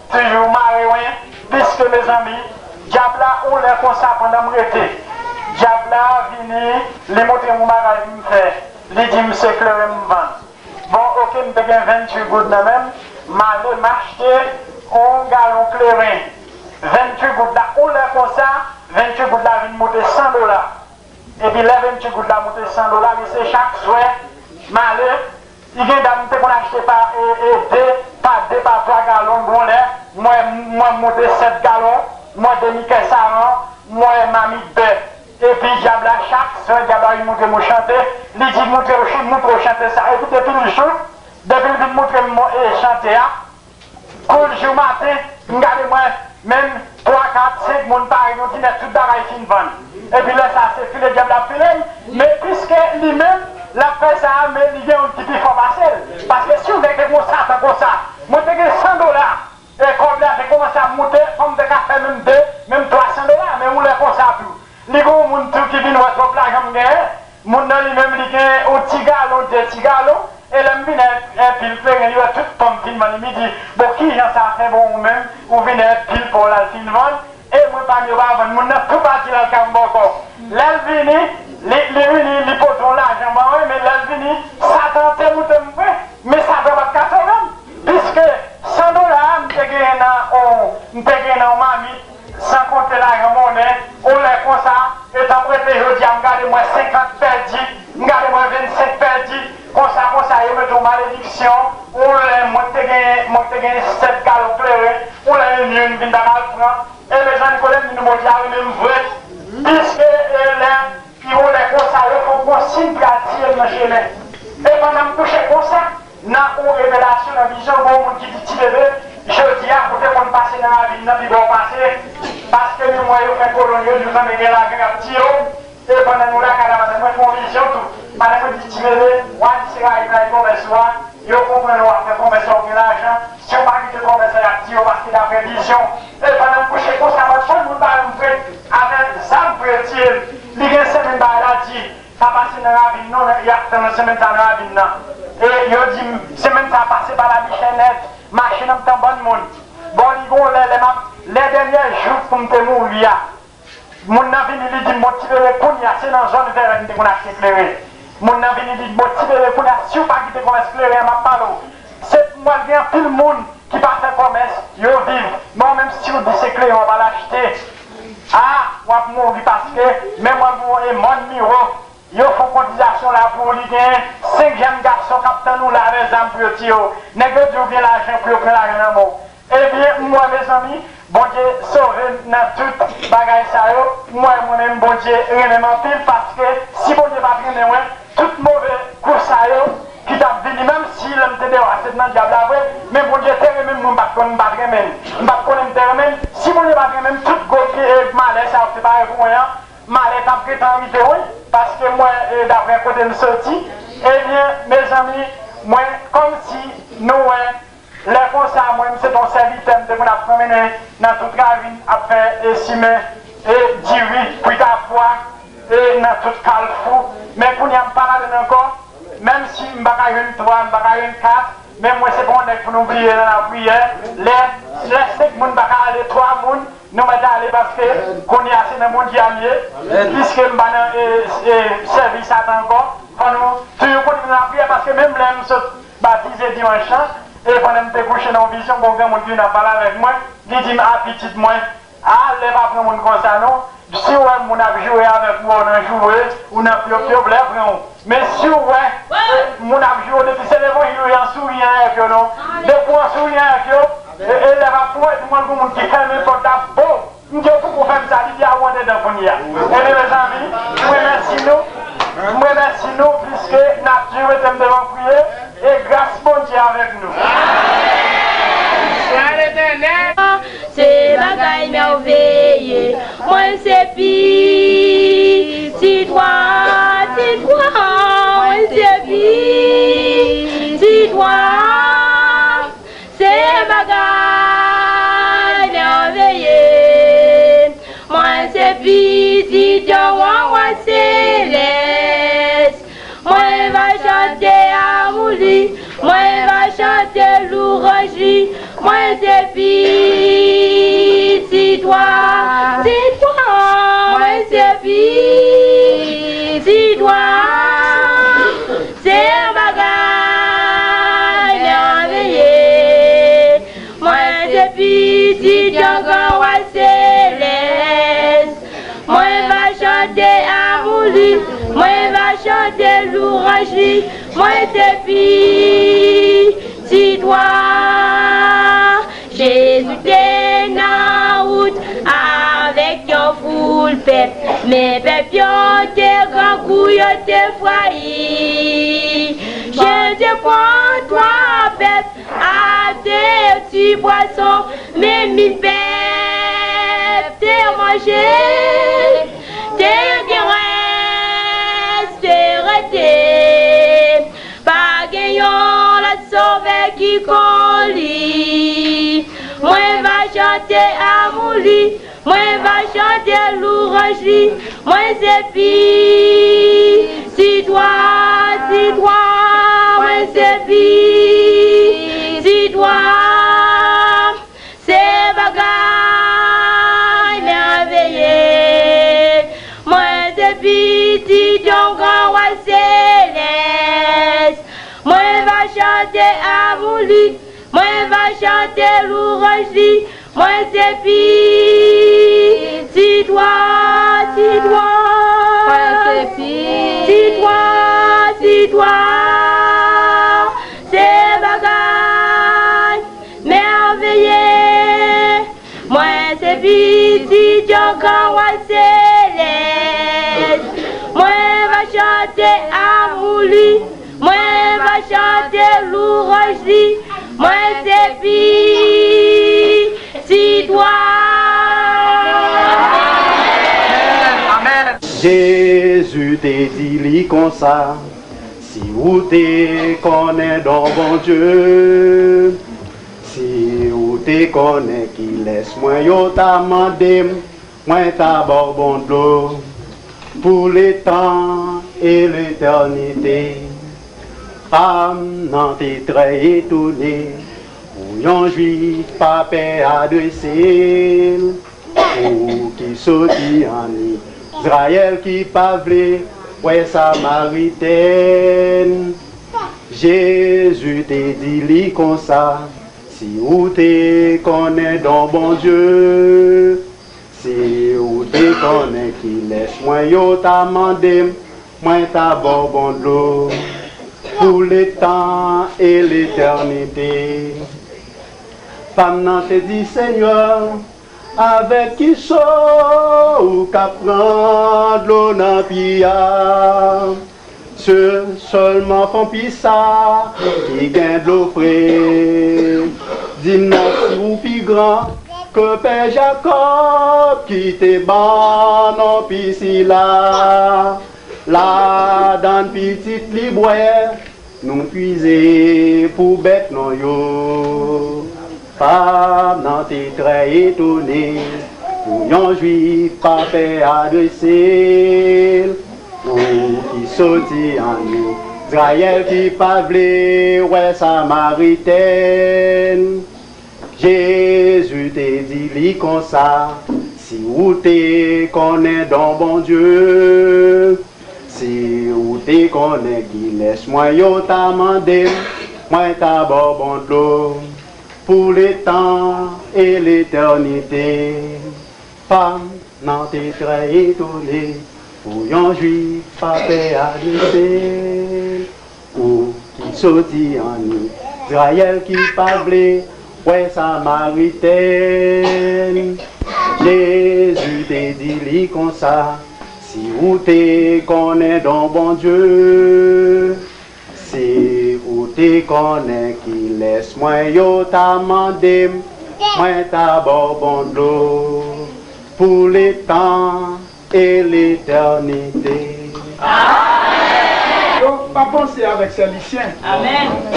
Toujou mare wen, piske mezanmi, dyab la, yon lè konsa pandan m rete, dyab la vini, li montre m yon bagay pou m fè. Li di m se kleren m vann. Bon, oke, m te gen venntuit goud nan men m, m ale m achte yon galon kleren. Venntuit goud la, yon lè konsa, venntuit goud la vin monte san dola. Epi lè venntuit goud la monte san dola, men se chak swè, m ale, li gen dat m te konn achte pa, e, e, de, pa de, pa twa galon, gon lè, m wè, m wè m monte sèt galon, m wè demi kè saran, m wè mamit bè. Epi dyab la, chak swè, dyab la vin montre m yon chante, li di, montre w, montre w chante sa. Epi depi l jou, depi l vin montre m, e, chante a, Kou l jou maten, m gade mwen, menm twa, kat, senk moun parèy nou, di nèt tout bagay fin vann. Epi lè sa a, se file dyab la ap file m, men piske li menm, l ap fè sa a, men li gen youn ki pi fò pase l. Paske si yon nèg te gen yon Satan konsa, mwen te gen san dola, e kòb la te kòmanse ap moute, fò m te ka fè menm de, menm twa san dola, men yon lè konsa tou. Li gen yon moun tou ki vin wè twòp lajan m genyen. Moun nan li menm, li gen yon ti galon, de ti galon. E lè m vin ak, ak pil kleren, li wè tout tan m fin vann li, li di, bon, kijan sa fè bon ou menm, ou vin ak pil pa w la l fin vann, e mwen pa m yo pa vann. Moun nan tou pati l al kay m bòkò. Lè l vini, li, li vini, li pote yon lajan ban mwen, men lè l vini, Satan te moute m vre, men Satan pa t ka sove m. Piske san dola a, m te genyen nan yon, m te genyen nan yon mamit, san konte lajan monnen, yon lè konsa, etan m rete jodi a, m gade m wè senkant pèdi, m gade m wè vennsenk pèdi, konsa, konsa, yo mete yon malediksyon, yon lè mwen te gen, mwen te gen sèt galon kleren, yon lè youn youn vin ta ka al pran, e mezanmi, kote m di nou Bondye a renmen m vre, piske, e, lè Pi yon lè konsa, yo fè yon konsiy pou y al tiye m nan chemen. E pandan m kouche konsa, nan yon revelasyon, nan vizyon, gen yon moun ki di, "Ti bebe, jodi a, ou te konn pase nan ravin nan, pi bò w pase, paske nou wè yo fè kolon yo, nou tanmen gen lajan, y ap tiye w." E pandan nou lakay la, madanm mwen fè yon vizyon tou. Madanm mwen di, "Ti bebe, w a di se rayi w rayi kòmès ou a, yo konprann w ap fè kòmès la, w gen lajan. Si w pa kite kòmès la, y ap tiye w paske daprè vizyon." E pandan m kouche konsa, mwen fè moun ba yon frè avè zam pou yo tiye m. Li gen senmenn bagay la di, "Pa pase nan ravin non, y ap tann nan senmenn sa nan ravin nan." E yo di m, senmenn sa pase pa Labichè nèt, machin an m t an bann moun. Bon, li gon lè, lè m ap, lè dènyè jou pou m te mouri a. Moun nan vini, li di m, "Bon, ti bebe, kounye a, se nan zòn Vèrèt m te konn achte kleren." Moun nan vini, li di m, "Bon, ti bebe, kounye a, si w pa kite kòmès kleren an, m ap pale w. Se pou mwen, gen anpil moun ki pa fè kòmès, yo viv. Men w menm, si w di se kleren w ap al achte, a, w ap mouri paske menm w ap yon e mòn miwo, yo fè kotizasyon la pou ou, li gen senk jèn gason k ap tann ou la avè zam pou yo tiye w. Nèg yo di w gen lajan pou yo pran lajan nan men w." Ebyen, m wè, mezanmi, Bondye sove m nan tout bagay sa yo. M wè mwen menm, Bondye renmen m anpil, paske si Bondye pa t renmen mwen, tout move kou sa yo ki t ap vini, menm si lè m te deyò a, se t nan dyab la vre, men Bondye te renmen m, mwen m pa t konn m pa t renmen l. M pa t konnen m te renmen l. Si Bondye pa t renmen m, tout gwo ki, e, malè sa yo k te pare pou mwen an, malè t ap gentan rive, wi, paske m wè, e, daprè kote m soti, ebyen, mezanmi, mwen, kòmsi nou wè, lè konsa, mwen, m se t yon sèvitè, m te konn ap pwomennen nan tout ravin, ap fè, e, simen, e, diri, kwit a pwa, e, nan tout kalfou. Men kounye a, m pa ladann ankò. Menm si m pa ka jwenn twa, m pa ka jwenn kat, men mwen, se pa yon nèg pou nou bliye nan lapriyè. Lè, lè senk moun pa ka ale, twa moun, nou mèt ale, paske kounye a, se nan Bondye a m ye. Piske m pa nan, e, e, sèvis Satan ankò, fò nou toujou konnen nan lapriyè, paske menm lè m sot batize dimanch lan, e pandan m te kouche nan yon vizyon, gon granmoun ki vin ap pale avèk mwen, li di m, "A, pitit mwen, a, lè pa pran moun konsa non. Si w wè moun ap joure avèk ou, ou nan joure, ou nan pyopyop, lè pran w. Men si w wè, e, moun ap joure, depi se levanjil ou ye, an souri avèk yo non. Depi w an souri avèk yo, e, e lè pa pran w, epi mwen gon moun ki fèmen pòt la, bon." M di yo, "Pouki w fè m sa?" Li di, "A, ou andedan kounye a." Ebyen, mezanmi, m remèsye nou. M remèsye nou, piske n ap toujou mete m devan priye, e gras Bondye avèk nou. Glwa Letènèl. Se bagay mèveye. Mwen se pitit wa, pitit wa. Mwen se pitit wa. Se bagay mèveye. Mwen se pitit yon wa, wa selès. Mwen va chante amou li. Mwen va chante louwanj li. Mwen se pitit wa, pitit wa. Mwen se pitit wa. Se yon bagay mèveye. Mwen se pitit yon gran wa selès. Mwen va chante amou li. Mwen va chante louwanj li. Mwen se pitit wa. Jezi te nan wout avèk yon foul pèp, men pèp yo te grangou, yo te frayi. Jezi pran twa pèp ak de ti pwason, men mil pèp te manje, te gen rès, te rete. Pa gen yon lòt sovè ki kon li. Mwen va chante amou li. Mwen va chante louwanj li. Mwen se pitit wa, pitit wa. Mwen se pitit wa. Se bagay mèveye. Mwen se pitit yon gran wa selès. Mwen va chante amou li. Mwen va chante louwanj li. Mwen se pitit wa, pitit wa. Mwen se pitit wa, pitit wa. Se bagay mèveye. Mwen se pitit yon gran wa selès. Mwen va chante amou li. Mwen va chante louwanj li. Mwen se pitit wa. Amèn. Jezi te di li konsa, si ou te konnen don Bondye, si ou te konnen kilès mwen yo ta mande m, mwen ta ba w bon dlo pou letan e letènite. Fanm nan te trè etone pou yon Jwif pa pè adrese l, ou ki soti ann Izrayèl ki pa vle wè Samaritèn. Jezi te di li konsa, si ou te konnen don Bondye, si ou te konnen kilès mwen yo ta mande m, mwen ta ba w bon dlo pou letan e letènite. Fanm nan te di, Senyè, avèk ki so ou ka pran dlo nan pi a? Se sèlman fon pi sa ki gen dlo fre. Di m non si ou pi gran ke pè Jakòb ki te ban non pi sila. Ladann pitit li bwè, nou pwize pou bèt non yo. Fanm nan te trè etone pou yon Jwif pa pè adrese l, ou ki soti ann Izrayèl ki pa vle wè Samaritèn. Jezi te di li konsa, si ou te konnen don Bondye, si ou te konnen kilès mwen yo ta mande m, mwen ta ba w bon dlo pou letan e letènite. Fanm nan te trè etone pou yon Jwif pa pè adrese l, ou ki soti ann Izrayèl ki pa vle wè Samaritèn. Jezi te di li konsa, si ou te konnen don Bondye, si ou te konnen kilès mwen yo ta mande m, mwen ta ba w bon dlo pou letan e letènite. Yo pa panse avèk sè Lisyen.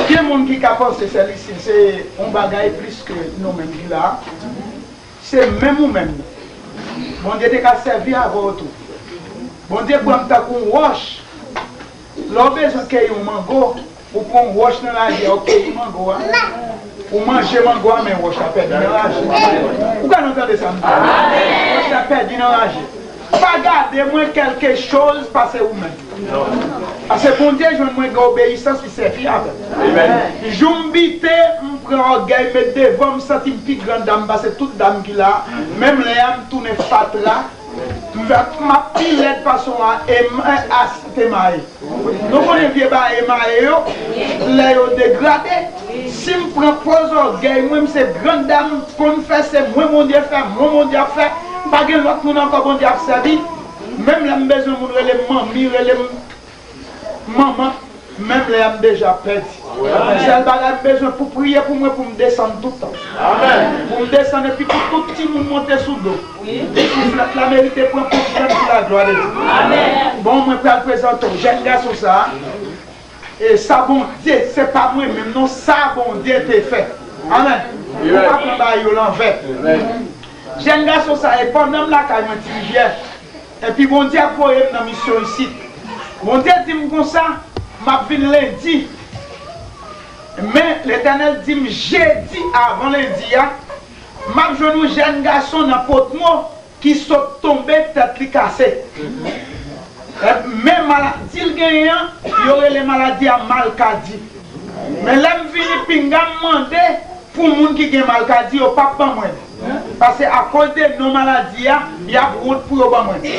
Gen moun ki ka panse sè Lisyen se yon bagay plis ke nou menm ki la. Se menm ou menm. Bondye te ka sèvi avè w tou. Bondye pran m tankou yon wòch. Lè w bezwen keyi yon mango, ou pran yon wòch nan raje a, ou keyi mango a. Ou manje mango a, men wòch la pèdi nan raje. Ou ka nan tande sa m di? Wòch la pèdi nan raje. Pa gade mwen kèlke choz pase ou menm. Paske Bondye jwenn mwen gen obeyisans li sèvi avè m. Jou m bite, m pran ògèy met devan, m santi m pi gran dam pase tout dam ki la. Menm lè a m tounen fatra. M ap pi lèd pase w a, e m a site maye. Nou konnen vye bagay e maye yo, lè yo degrade. Si m pran pòz ògèy mwen, m se gran dam, konn fè, se mwen Bondye fè, mwen Bondye ap fè. Pa gen lòt moun ankò Bondye ap sèvi. Menm lè m bezwen moun rele m manmi, rele m manman, menm lè a m deja pèdi. Sèl bagay m bezwen pou priye pou mwen, pou m desann tout tan. Pou m desann epi pou tout timoun monte sou do. Souflèt la merite pran pou frèt pou laglwa de Dye. Bon, mwen pral prezante w jèn gason sa a. E sa Bondye, se pa mwen menm non, sa Bondye te fè. Amèn. Ou pa pran bagay yo lanvè. Jèn gason sa, e pandan m lakay mwen Ti Rivyè, epi Bondye ap voye m nan misyon isit. Bondye di m konsa, m ap vin lendi. Men Letènèl di m jedi avan lendi a, m ap jwenn yon jèn gason nan Pòtmo ki sot tonbe, tèt li kase. Men maladi l genyen an, yo rele maladi a malkadi. Men lè m vini, pinga m mande pou moun ki gen malkadi, yo p ap ban mwen li. Paske akoz de non maladi a, y ap wont pou yo ban mwen li.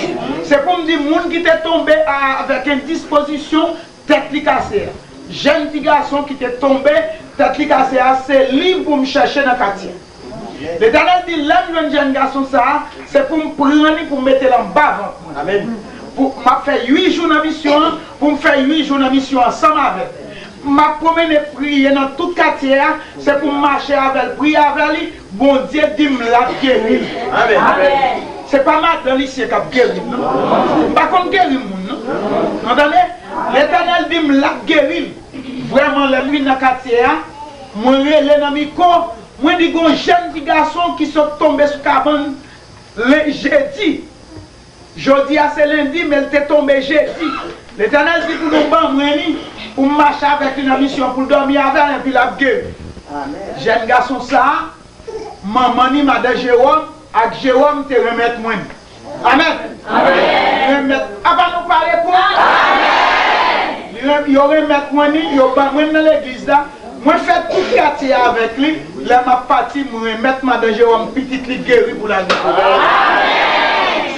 Se pou m di moun ki te tonbe a, avèk endispozisyon, tèt li kase a. Jèn ti gason ki te tonbe, tèt li kase a, se li pou m chèche nan katye. Letènèl di, lè m jwenn jèn gason sa a, se pou m pran li, pou m mete l anba vant mwen. Pou, m ap fè uit jou nan misyon an, pou m fè uit jou nan misyon ansanm avè l. M ap pwomennen priye nan tout katye a, se pou m mache avè l, priye avè li, Bondye di m l ap geri l. Amèn. Se pa madan Lisyen k ap geri m, non. M pa konn geri moun, non. Ou tande? Letènèl di m l ap geri l. Vrèman, lè m vin nan katye a, mwen rele nan mikwo, mwen di gon jèn ti gason ki sot tonbe sou kabann len-, jedi. Jodi a se lendi, men l te tonbe jedi. Letènèl di pou nou ban mwen li, pou m mache avèk li nan misyon, pou l dòmi avè l, epi l ap geri. Jèn gason sa a, manman ni, madan Jewòm, ak Jewòm te renmèt mwen li. Amèn. Renmèt, apa nou pare pou li? Ren-, yo renmèt mwen li, yo ban mwen nan legliz la. Mwen fè tout katye a avèk li. Lè m ap pati, mwen renmèt madan Jewòm pitit li geri pou l al lekòl.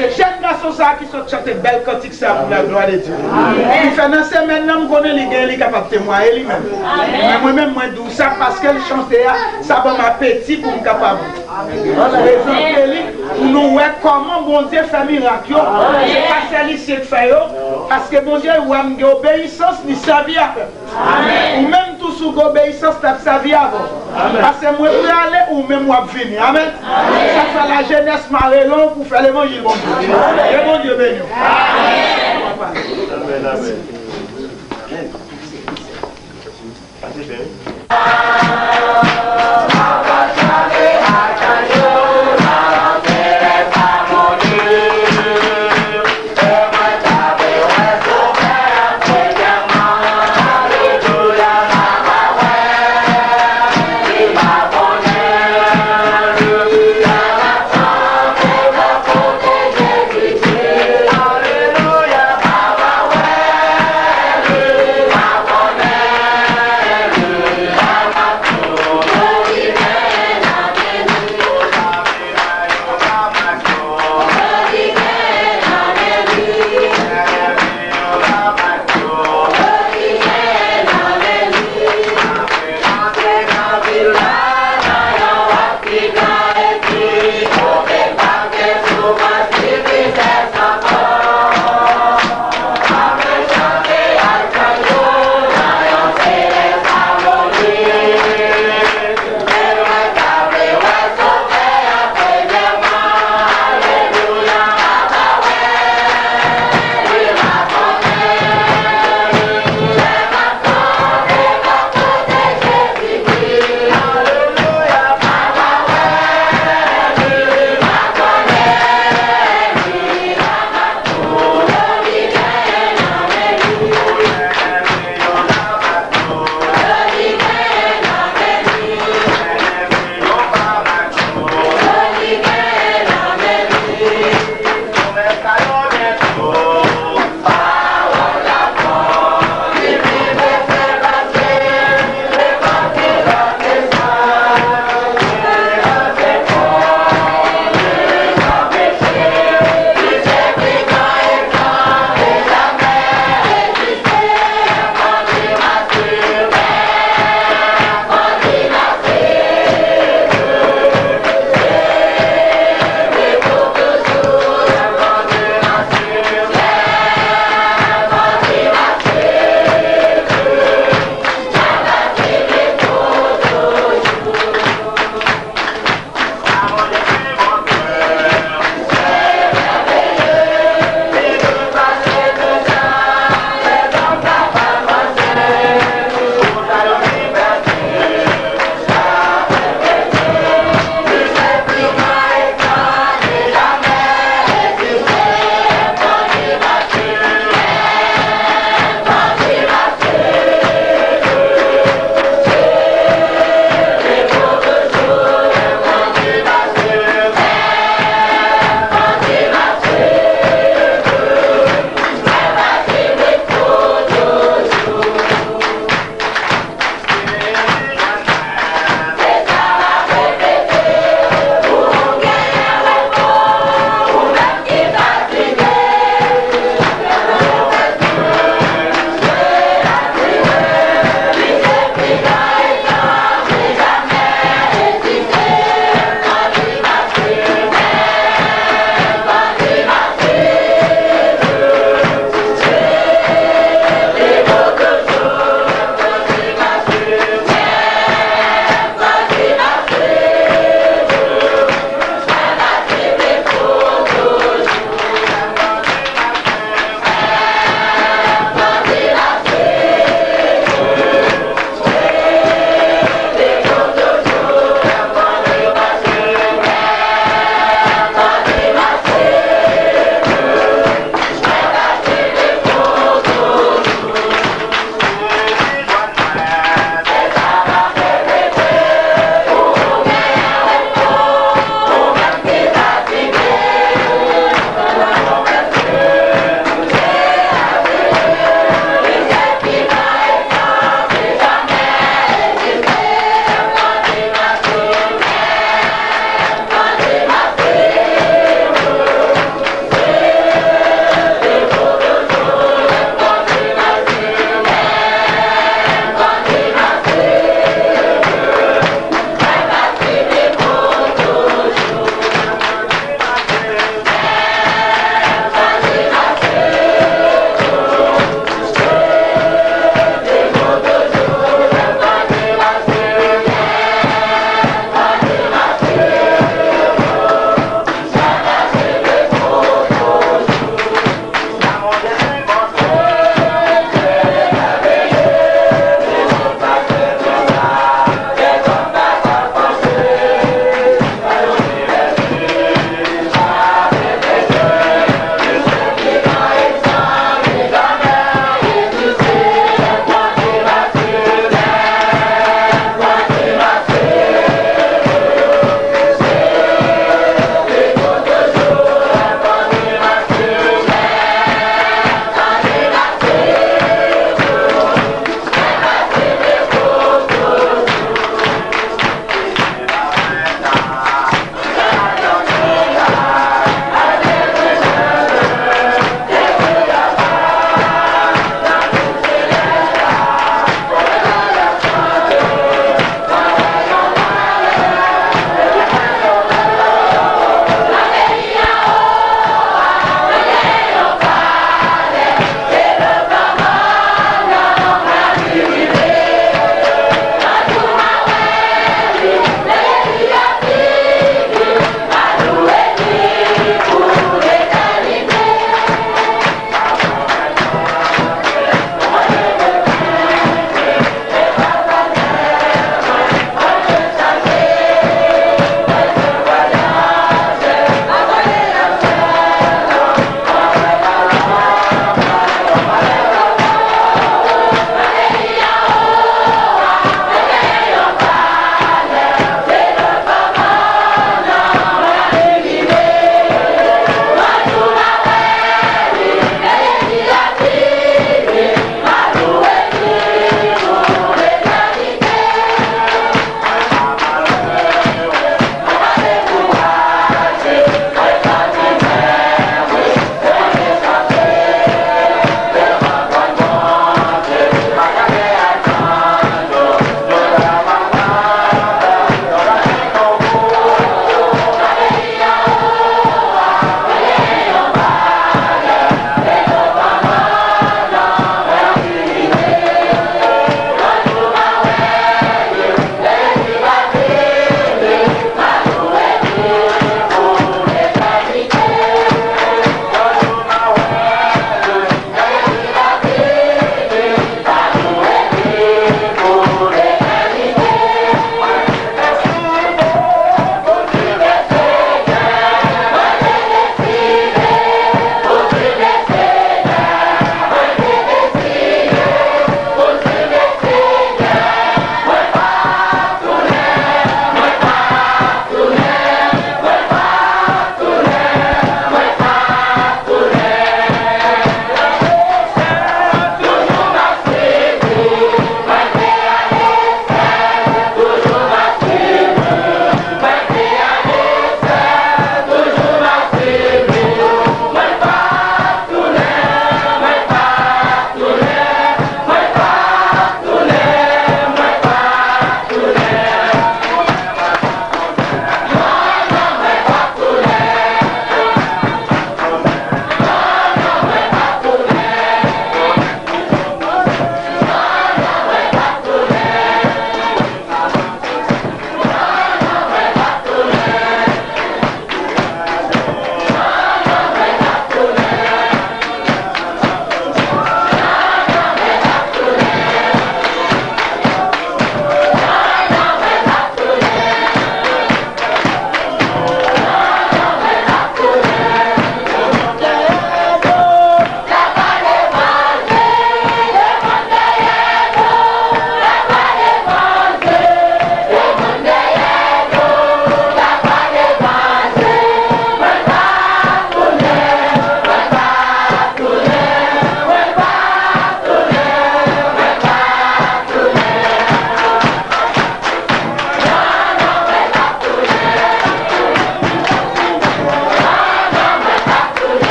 Se jèn gason sa a ki sot chante bèl kantik sa a pou la glwa de Dye. Ki fè nan semèn nan, m konnen li gen, li kapab temwaye li menm. Men mwen menm, mwen di w sa paske l chante a, sa ban m apeti pou m kapab prezante li, pou nou wè kòman Bondye fè mirak yo. Se pa sèl Lisyen k fè yo, paske Bondye wè m gen obeyisans, li sèvi avè m. Ou menm tou, si w gen obeyisans, l ap sèvi avè w. Paske mwen prale, ou menm w ap vini. Amèn. Sa fè lajenès mare ren w pou fè levanjil Bondye. Ke Bondye beni w. Amèn. Amèn.